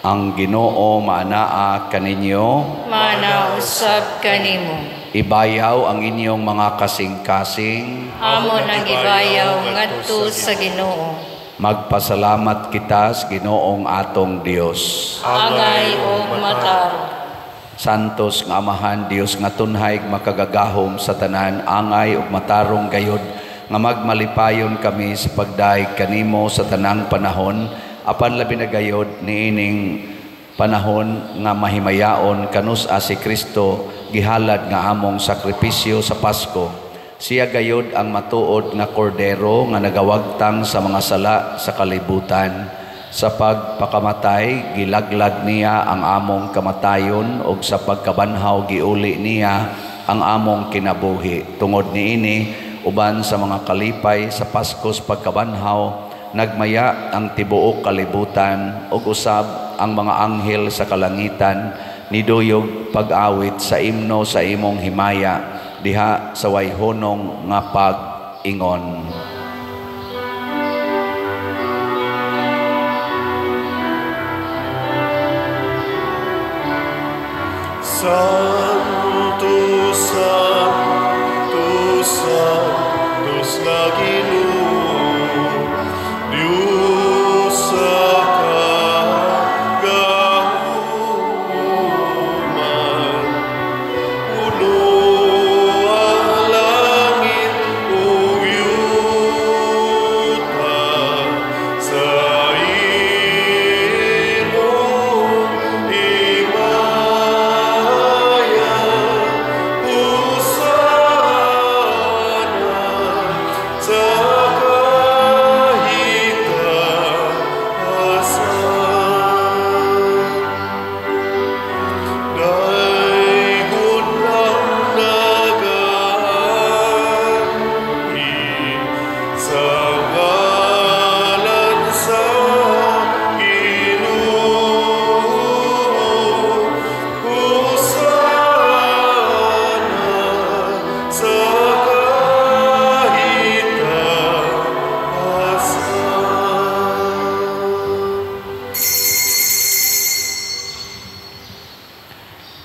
Ang Ginoo maanaa kaninyo, maanaa usab kanimo. Ibayaw ang inyong mga kasing-kasing, amo nang ibayaw ngadto sa Ginoo. Magpasalamat kita sa Ginoong atong Dios. Angay og matarong. Santos nga Amahan, Dios nga tunhay makagagahom sa tanan, angay ug matarong gayod nga magmalipayon kami sa pagdaig kanimo sa tanang panahon, apan labi na gayod niining panahon nga mahimayaon kanus-a si Kristo gihalad nga among sakripisyo sa Pasko. Siya gayod ang matuod nga kordero nga nagawagtang sa mga sala sa kalibutan. Sa pagpakamatay, gilaglag niya ang among kamatayon ug sa pagkabanhaw giuli niya ang among kinabuhi. Tungod niini, uban sa mga kalipay sa Paskos pagkabanhaw, nagmaya ang tibuok kalibutan ug usab ang mga anghel sa kalangitan niduyog pag-awit sa imno sa imong himaya diha sa wayhonong nga pag-ingon. Santo, Santo, Santos nga Ginoo, Dios sa kagahuman, puno ang langit ug yuta sa imong himaya. Hosana sa kahitasan. Daygon ang nagaanhi sa ngalan sa Ginoo. Hosana sa kahitasan.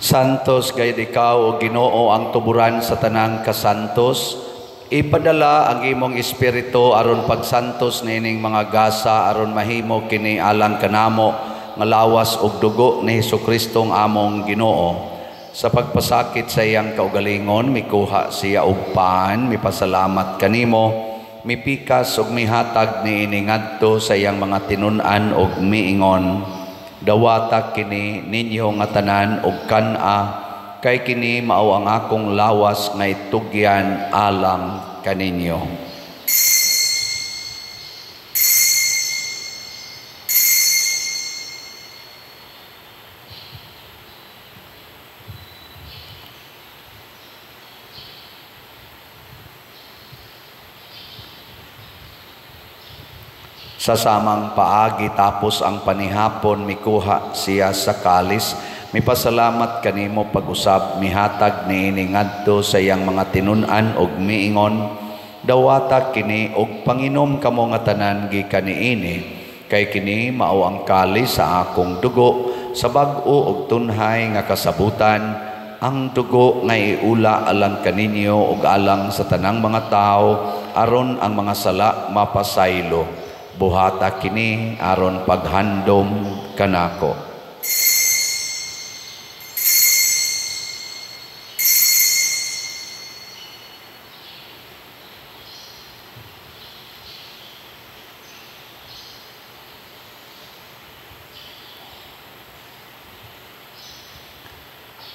Santos gayud ikaw o Ginoo ang tuburan sa tanang kasantos. Ipadala ang imong espiritu aron pagsantos niining mga gasa aron mahimo kini alang kanamo nga lawas ug dugo ni Hesukristo ang among Ginoo. Sa pagpasakit sa iyang kaugalingon, mikuha siya og pan, mipasalamat kanimo, mipikas ug mihatag niini ngadto sa iyang mga tinun-an ug miingon, dawata kini ninyo nga tanan ug kan-a, kay kini mao ang akong lawas nga itugyan alang kaninyo. Sa samang paagi tapos ang panihapon, mikuha siya sa kalis, mipasalamat kanimo pag-usab, mihatag niini ngadto sa iyang mga tinun-an og miingon, dawata kini og panginom kamo nga tanan gikan niini, kay kini mao ang kalis sa akong dugo sa bag-o og tunhay nga kasabutan, ang dugo nga iula alang kaninyo ug alang sa tanang mga tawo aron ang mga sala mapasaylo. Buhata kini aron paghandom kanako.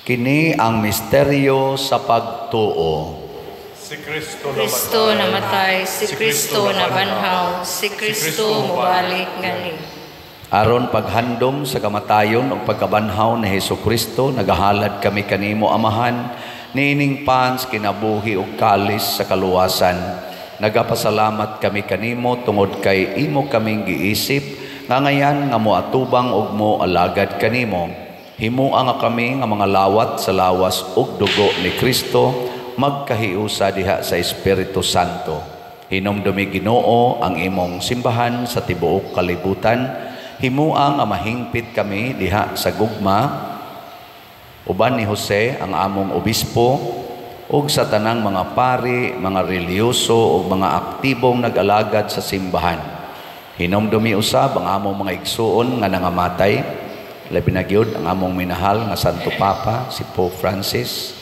Kini ang misteryo sa pagtuo. Si Kristo namatay, si Kristo nabanhaw, si Kristo mobalik ngani. Aron paghandom sa kamatayon ug pagkabanhaw ni Hesukristo, nagahalad kami kanimo Amahan, niining pans kinabuhi ug kalis sa kaluwasan. Nagapasalamat kami kanimo tungod kay imo kaming giisip nga ngayan nga moatubang ug moalagad kanimo. Himua nga kami nga mga lawat sa lawas ug dugo ni Kristo, magkahiusa diha sa Espiritu Santo. Hinumdumi Ginoo ang imong simbahan sa tibuok kalibutan. Himua nga mahingpit kami diha sa gugma uban ni Jose ang among obispo ug sa tanang mga pari, mga relihiyoso ug mga aktibong nag-alagad sa simbahan. Hinumdumi usab ang among mga igsuon nga nangamatay, labi na gyud ang among minahal nga Santo Papa si Pope Francis.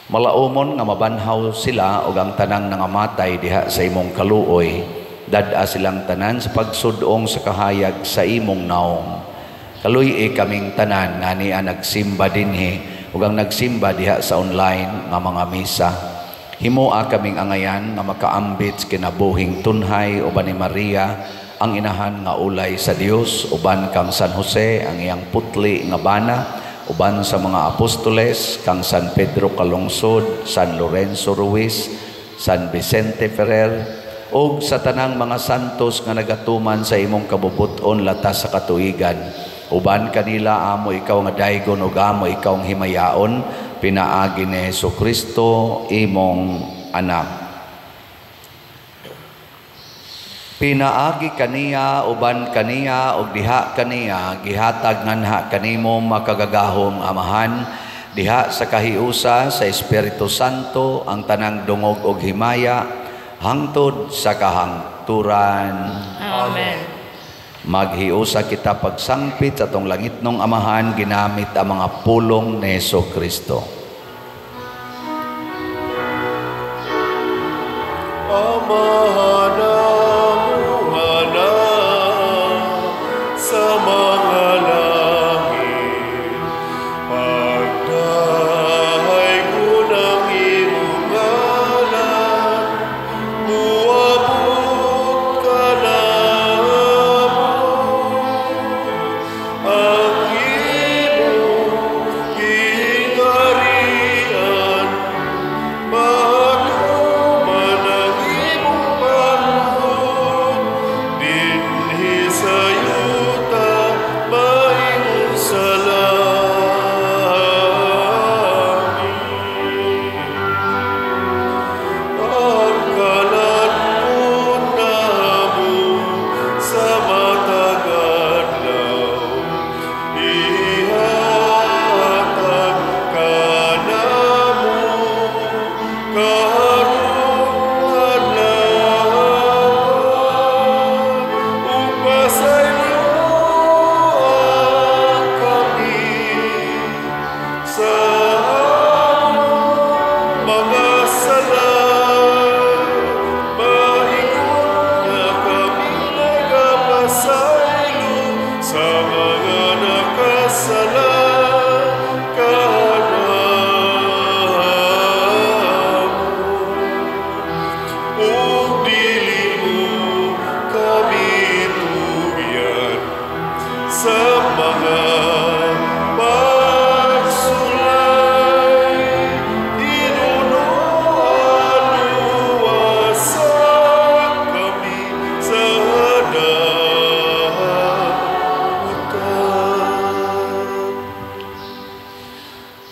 Malaumon nga mabanhaw sila og ang tanang nangamatay diha sa imong kaluoy. Dad-a silang tanan sa pagsudong sa kahayag sa imong naong. Kaluy-i kaming tanan nga niya nagsimba dinhi ug ang nagsimba diha sa online nga mga misa. Himoa kaming angayan nga makaambit sa kinabuhing tunhay uban ni Maria ang inahan nga ulay sa Dios, uban kang San Jose ang iyang putli nga bana, uban sa mga apostoles kang San Pedro Calungsod, San Lorenzo Ruiz, San Vicente Ferrer, ug sa tanang mga santos nga nagatuman sa imong kabubut-on latas sa katuigan. Uban kanila amo ikaw nga daygon ug amo ikaw ang himayaon, pinaagi ni Hesukristo imong anak. Pinaagi kaniya, uban kaniya, ug diha kaniya, gihatag nganha kanimo makagagahom Amahan, diha sa kahiusa sa Espiritu Santo ang tanang dungog ug himaya hangtod sa kahangturan. Amen. Maghiusa kita pagsangpit sa atong langitnong Amahan ginamit ang mga pulong ni Hesukristo. Amahan sa mga langit, pagdaygon ang imong ngalan, muabot kanamo ang imong gingharian, matuman ang imong.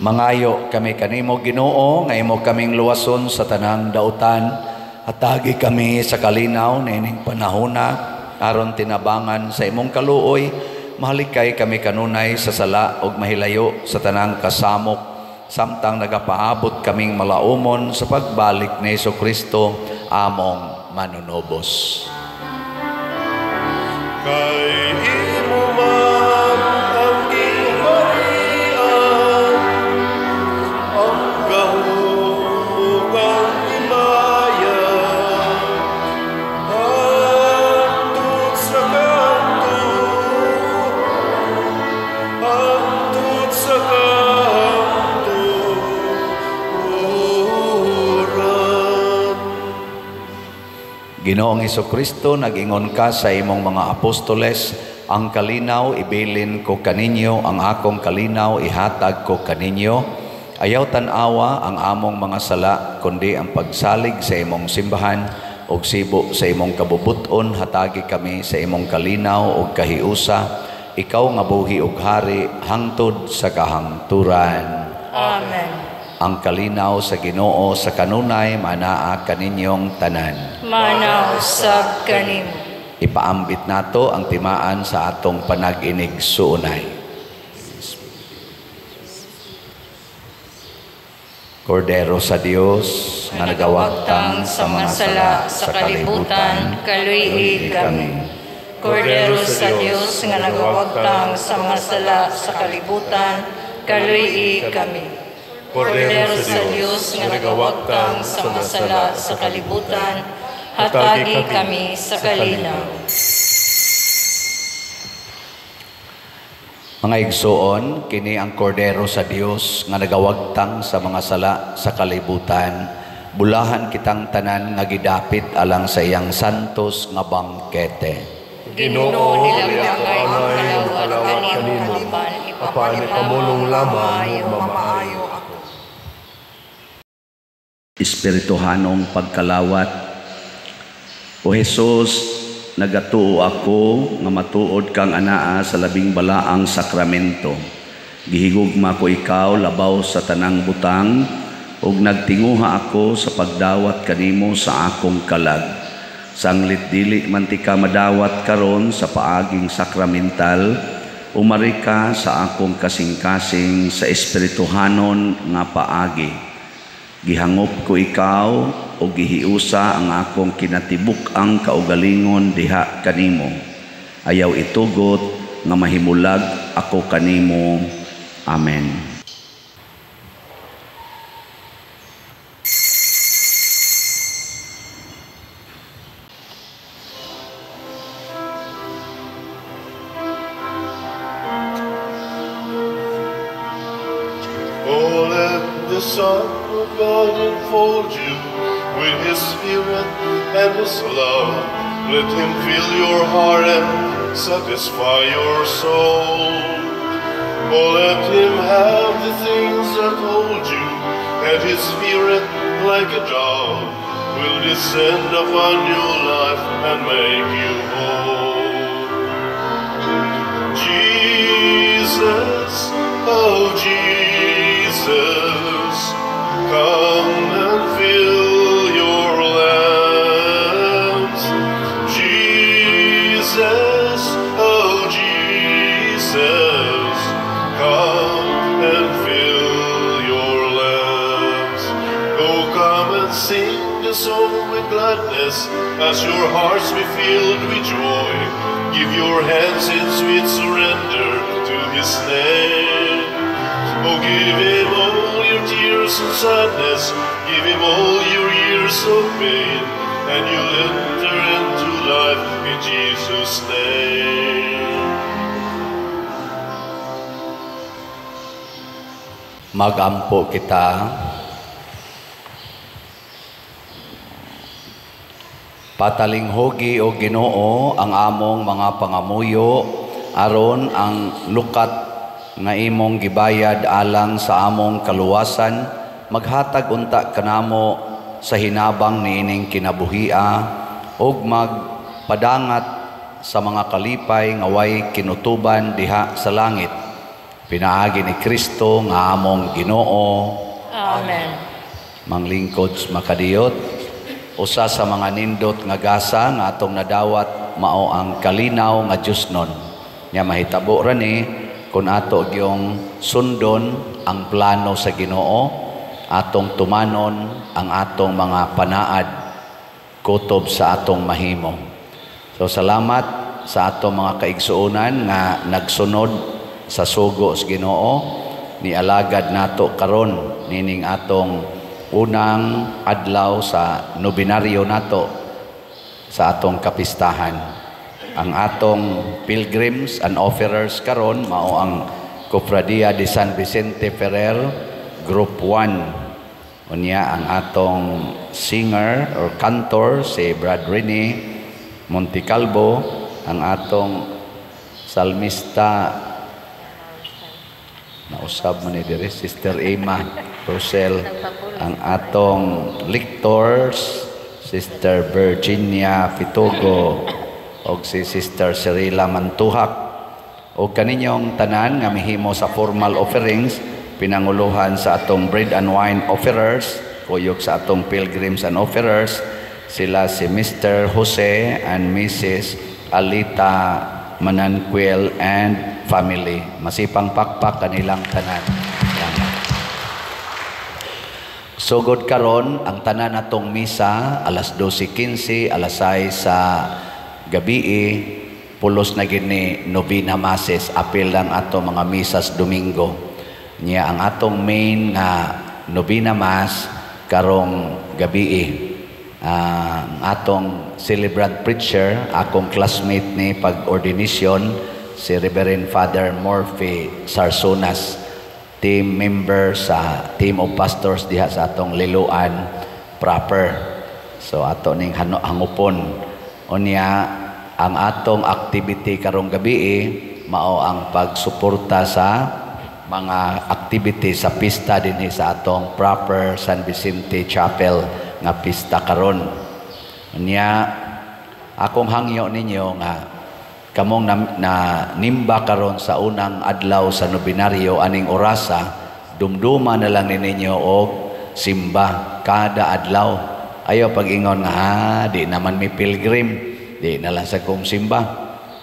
Mangayo kami kanimo, Ginoo, nga imo kaming luwason sa tanang dautan. Hatagi kami sa kalinaw niining panahona aron tinabangan sa imong kaluoy, mahalikay kami kanunay sa sala ug mahilayo sa tanang kasamok samtang nagapaabot kaming malaumon sa pagbalik ni Hesukristo among manunubos. Kay imo man ang gingharian, ang gahom ug ang himaya, hangtod sa kahangturan, hangtod sa kahangturan. Ginoong Hesukristo, nag-ingon ka sa imong mga apostoles, ang kalinaw ibilin ko kaninyo, ang akong kalinaw ihatag ko kaninyo. Ayaw tan-awa ang among mga sala, kundi ang pagsalig sa imong simbahan ug sibo sa imong kabubut-on, hatagi kami sa imong kalinaw ug kahiusa. Ikaw nga buhi ug hari hangtod sa kahangturan. Amen. Ang kalinaw sa Ginoo sa kanunay manaa kaninyong tanan. Manaa usab kanimo. Ipaambit nato ang timaan sa atong panag-inig suunay. Kordero sa Dios nga nagawagtang sa mga sala sa kalibutan, kaluy-i kami. Kordero sa Dios nga nagawagtang sa mga sala sa kalibutan, kaluy-i kami. Kordero sa Dios nga nagawagtang sa mga sala sa kalibutan, hatagi kami sa kalinaw. Mga igsoon, kini ang kordero sa Dios nga nagawagtang sa mga sala sa kalibutan. Bulahan kitang tanan nga gidapit alang sa iyang santos nga bangkete. Ginoo, dili ako anay makalawat kanimo, apan ipamulong lamang ug mamaayo ako. Espirituhanong pagkalawat. O Jesus, nagatuo ako nga matuod kang anaa sa labing balaang sakramento. Gihigugma ko ikaw labaw sa tanang butang ug nagtinguha ako sa pagdawat kanimo sa akong kalag. Sanglit dili man ti ka madawat karon sa paaging sakramental, umari ka sa akong kasing-kasing sa espirituhanon nga paagi. Gihangop ko ikaw o gihiusa ang akong kinatibuk-ang kaugalingon diha kanimo. Ayaw itugot nga mahimulag ako kanimo. Amen. Oh, let the Son of God enfold you with His Spirit and His love. Let Him fill your heart and satisfy your soul. Oh, let Him have the things that hold you, and His Spirit, like a dove, will descend upon your life and make you whole. Jesus, oh Jesus, come and fill your lamps. Jesus, oh Jesus, come and fill your lamps. Oh, come and sing the song with gladness, as your hearts be filled with joy. Give your hands in sweet surrender to His name. Oh, give Him all your tears and sadness, give Him all your years of pain, and you'll enter into life in Jesus' name. Magampo kita. Patalinghugi o Ginoo ang among mga pangamuyo aron ang lukat nga imong gibayad alang sa among kaluwasan maghatag unta kanamo sa hinabang niining kinabuhia ug magpadangat sa mga kalipay nga way kinutuban diha sa langit. Pinaagi ni Kristo nga among Ginoo. Amen. Manglingkod makadiyot, usa sa mga nindot nga gasa nga atong nadawat mao ang kalinaw nga Diosnon. Nya mahitabo ra ni kung ato gyung sundon ang plano sa Ginoo, atong tumanon ang atong mga panaad kutob sa atong mahimo. So salamat sa atong mga kaigsuonan nga nagsunod sa sugo sa Ginoo, ni alagad nato karon nining atong unang adlaw sa nobinaryo nato sa atong kapistahan. Ang atong pilgrims and offerers karon mao ang Cofradia de San Vicente Ferrer Group 1. Unya ang atong singer or cantor si Brad Rene Monticalbo, ang atong salmista, nausab man ni diri, Sister Emma Rosel, ang atong lectors Sister Virginia Pitugo og si Sister Cirila Mantuhak, og kaninyong tanan nga mihimo sa formal offerings, pinanguluhan sa atong bread and wine offerers, kuyog sa atong pilgrims and offerers, sila si Mr. Jose and Mrs. Alita Mananquil and family. Masipang pakpak kanilang tanan. Salamat. Sugod karon ang tanan natong misa alas 12:15, alas 6 sa gabi, pulos na gini novena masses, apil lang ato mga misas Domingo. Nya ang atong main nga novena mass karong gabi. Ang atong celebrant preacher, akong classmate ni pag-ordination, si Reverend Father Murphy Sarsonas, team member sa team of pastors diha sa atong Liloan proper. So ato ning hangupon. Unya ang atong activity karong gabi mao ang pagsuporta sa mga activity sa pista dinhi sa atong proper San Vicente Chapel nga pista karon. Unya akong hangyo ninyo nga kamong na nimba karon sa unang adlaw sa nobinaryo aning orasa, dumduma na lang ninyo og simba kada adlaw. Ayaw pag-ingon nga, di naman mi pilgrim, di na lang sa kong simba.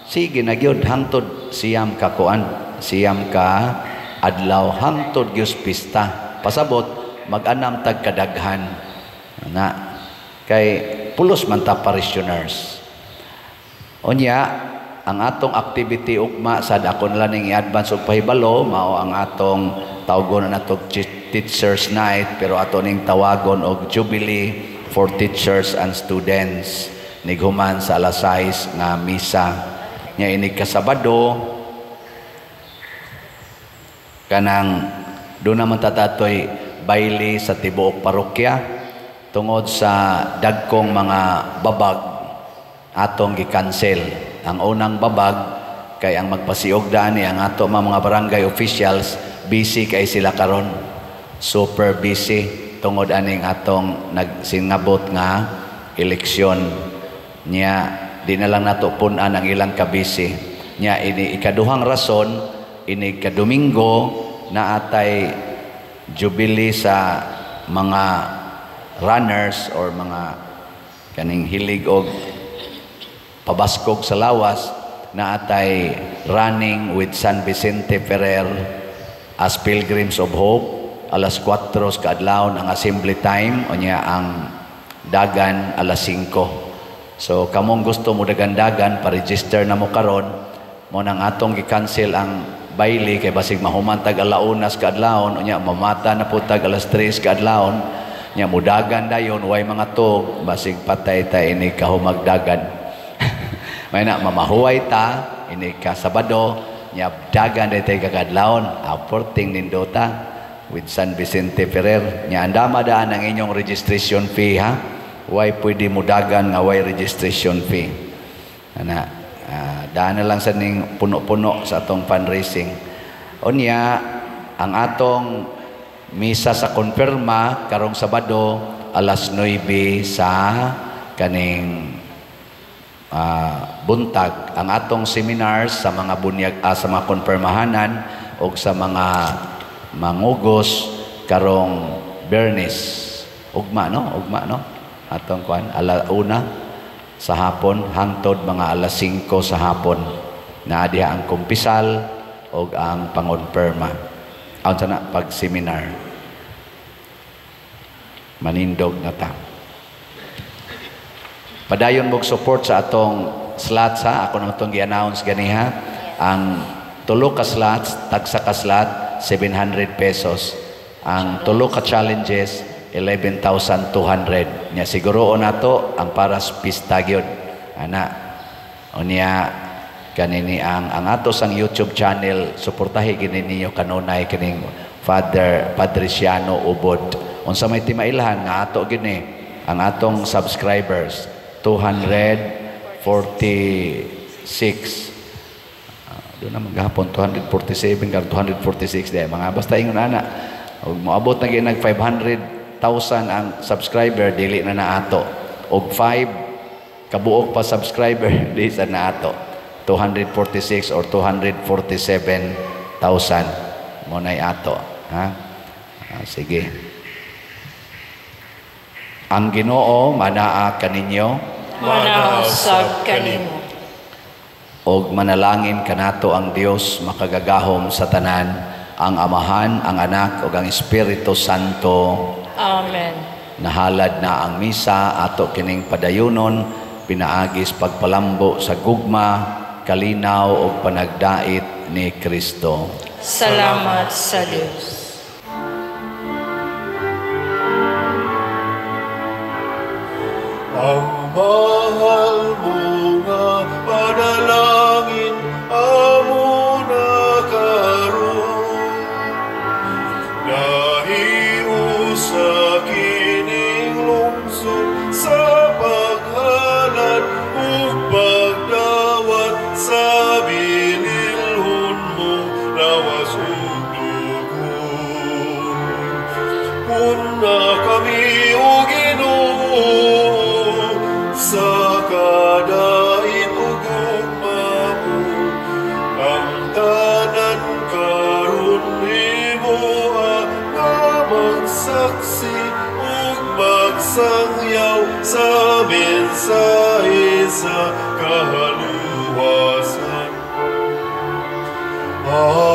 Sige na gyud hangtod siyam ka kuan, siyam ka adlaw hangtod gyud pista. Pasabot mag-anam tag kadaghan na kay pulos man ta parishioners. Unya ang atong activity ugma sad ako na lang ning i-advance og pahibalo mao ang atong tawgon na nato Teachers Night, pero ato ning tawagon og Jubilee for Teachers and Students nighuman sa alas 6 nga misa. Nya inig ka Sabado kanang do naman tatatoy bayle sa tibuok parokya tungod sa dagkong mga babag, atong gi-cancel. Ang unang babag kay ang magpasiog daan ni ang ato mga barangay officials, busy kay sila karon. Super busy tungod aning atong nagsingabot nga eleksyon. Nya di na lang nato pun-an ang ilang kabisi. Nya ini ikaduhang rason, ini kadomingo na atay jubilee sa mga runners or mga kaning hilig og pabaskog sa lawas, na atay running with San Vicente Ferrer as Pilgrims of Hope, alas 4 kaadlawon ang assembly time, unya ang dagan alas 5. So kamong gusto mo dagan-dagan, pa-register na mo karon. Mo nang atong gi-cancel ang bayle kay basig mahuman tag alaunas kaadlawon, unya mamata na pud tag alas 3 kaadlawon, nya mudagan dayon way mga tug, basig patay ta ini kahumagdagan. May na mamahuway ta ini ka Sabado, nya dagan day tay kakadlawon, aporting nindota with San Vicente Ferrer. Nya andama daan ang inyong registration fee ha. Way pwede mudagan nga way registration fee. Ana, daan na lang sa ning puno-puno sa atong fundraising. Unya ang atong misa sa konfirma karong Sabado alas 9 sa kaning buntag. Ang atong seminars sa mga bunyag, sa mga konfirmahanan og sa mga mangugos karong Biyernes. Ugma no? Ugma no? Atong kuan 1:00 sa hapon hangtod mga 5:00 sa hapon. Naa diha ang kumpisal og ang pangonperma. Aon sana pag seminar. Manindog na ta. Padayon mog support sa atong slots ha. Ako naman itong gi-announce ganiha. Ang tulo ka slots, tagsa ka slot, 700 pesos. Ang tulo ka challenges, 11,200. Nya siguro nato ang para sa pista gyud. Ana. Unya kanini ang ato sang YouTube channel, suportahi gini ninyo kanunay kining Father Patriciano Ubod. Unsa may timailhan nga ato gini ang atong subscribers 246. Doon naman gahapon 247 karon 246 di mga basta ingon ana. Og moabot na gyud nag 500,000 ang subscriber dili na naato. Og 5 kabuok pa subscriber di sa naato. 246 or 247,000 mo nay ato, ha? Sige. Ang Ginoo manaa kaninyo, manaa usab kanimo. Og manalangin kanato ang Dios makagagahom sa tanan, ang Amahan, ang Anak ug ang Espiritu Santo. Amen. Nahalad na ang misa ato kining padayunon pinaagis pagpalambo sa gugma, kalinaw ug panagdait ni Kristo. Salamat sa Dios. Ang mahal mo nga panalangin amo na karon, nahiusa kining lungsod sa paghalad ug pagdawat sa bililhon mo lawas ug dugon. Kuna kami o Ginoo sa kadait ug gugma mo, ang tanan karon himoa nga magsaksi ug magsangyaw sa mensahe sa kaluwasan. Amen.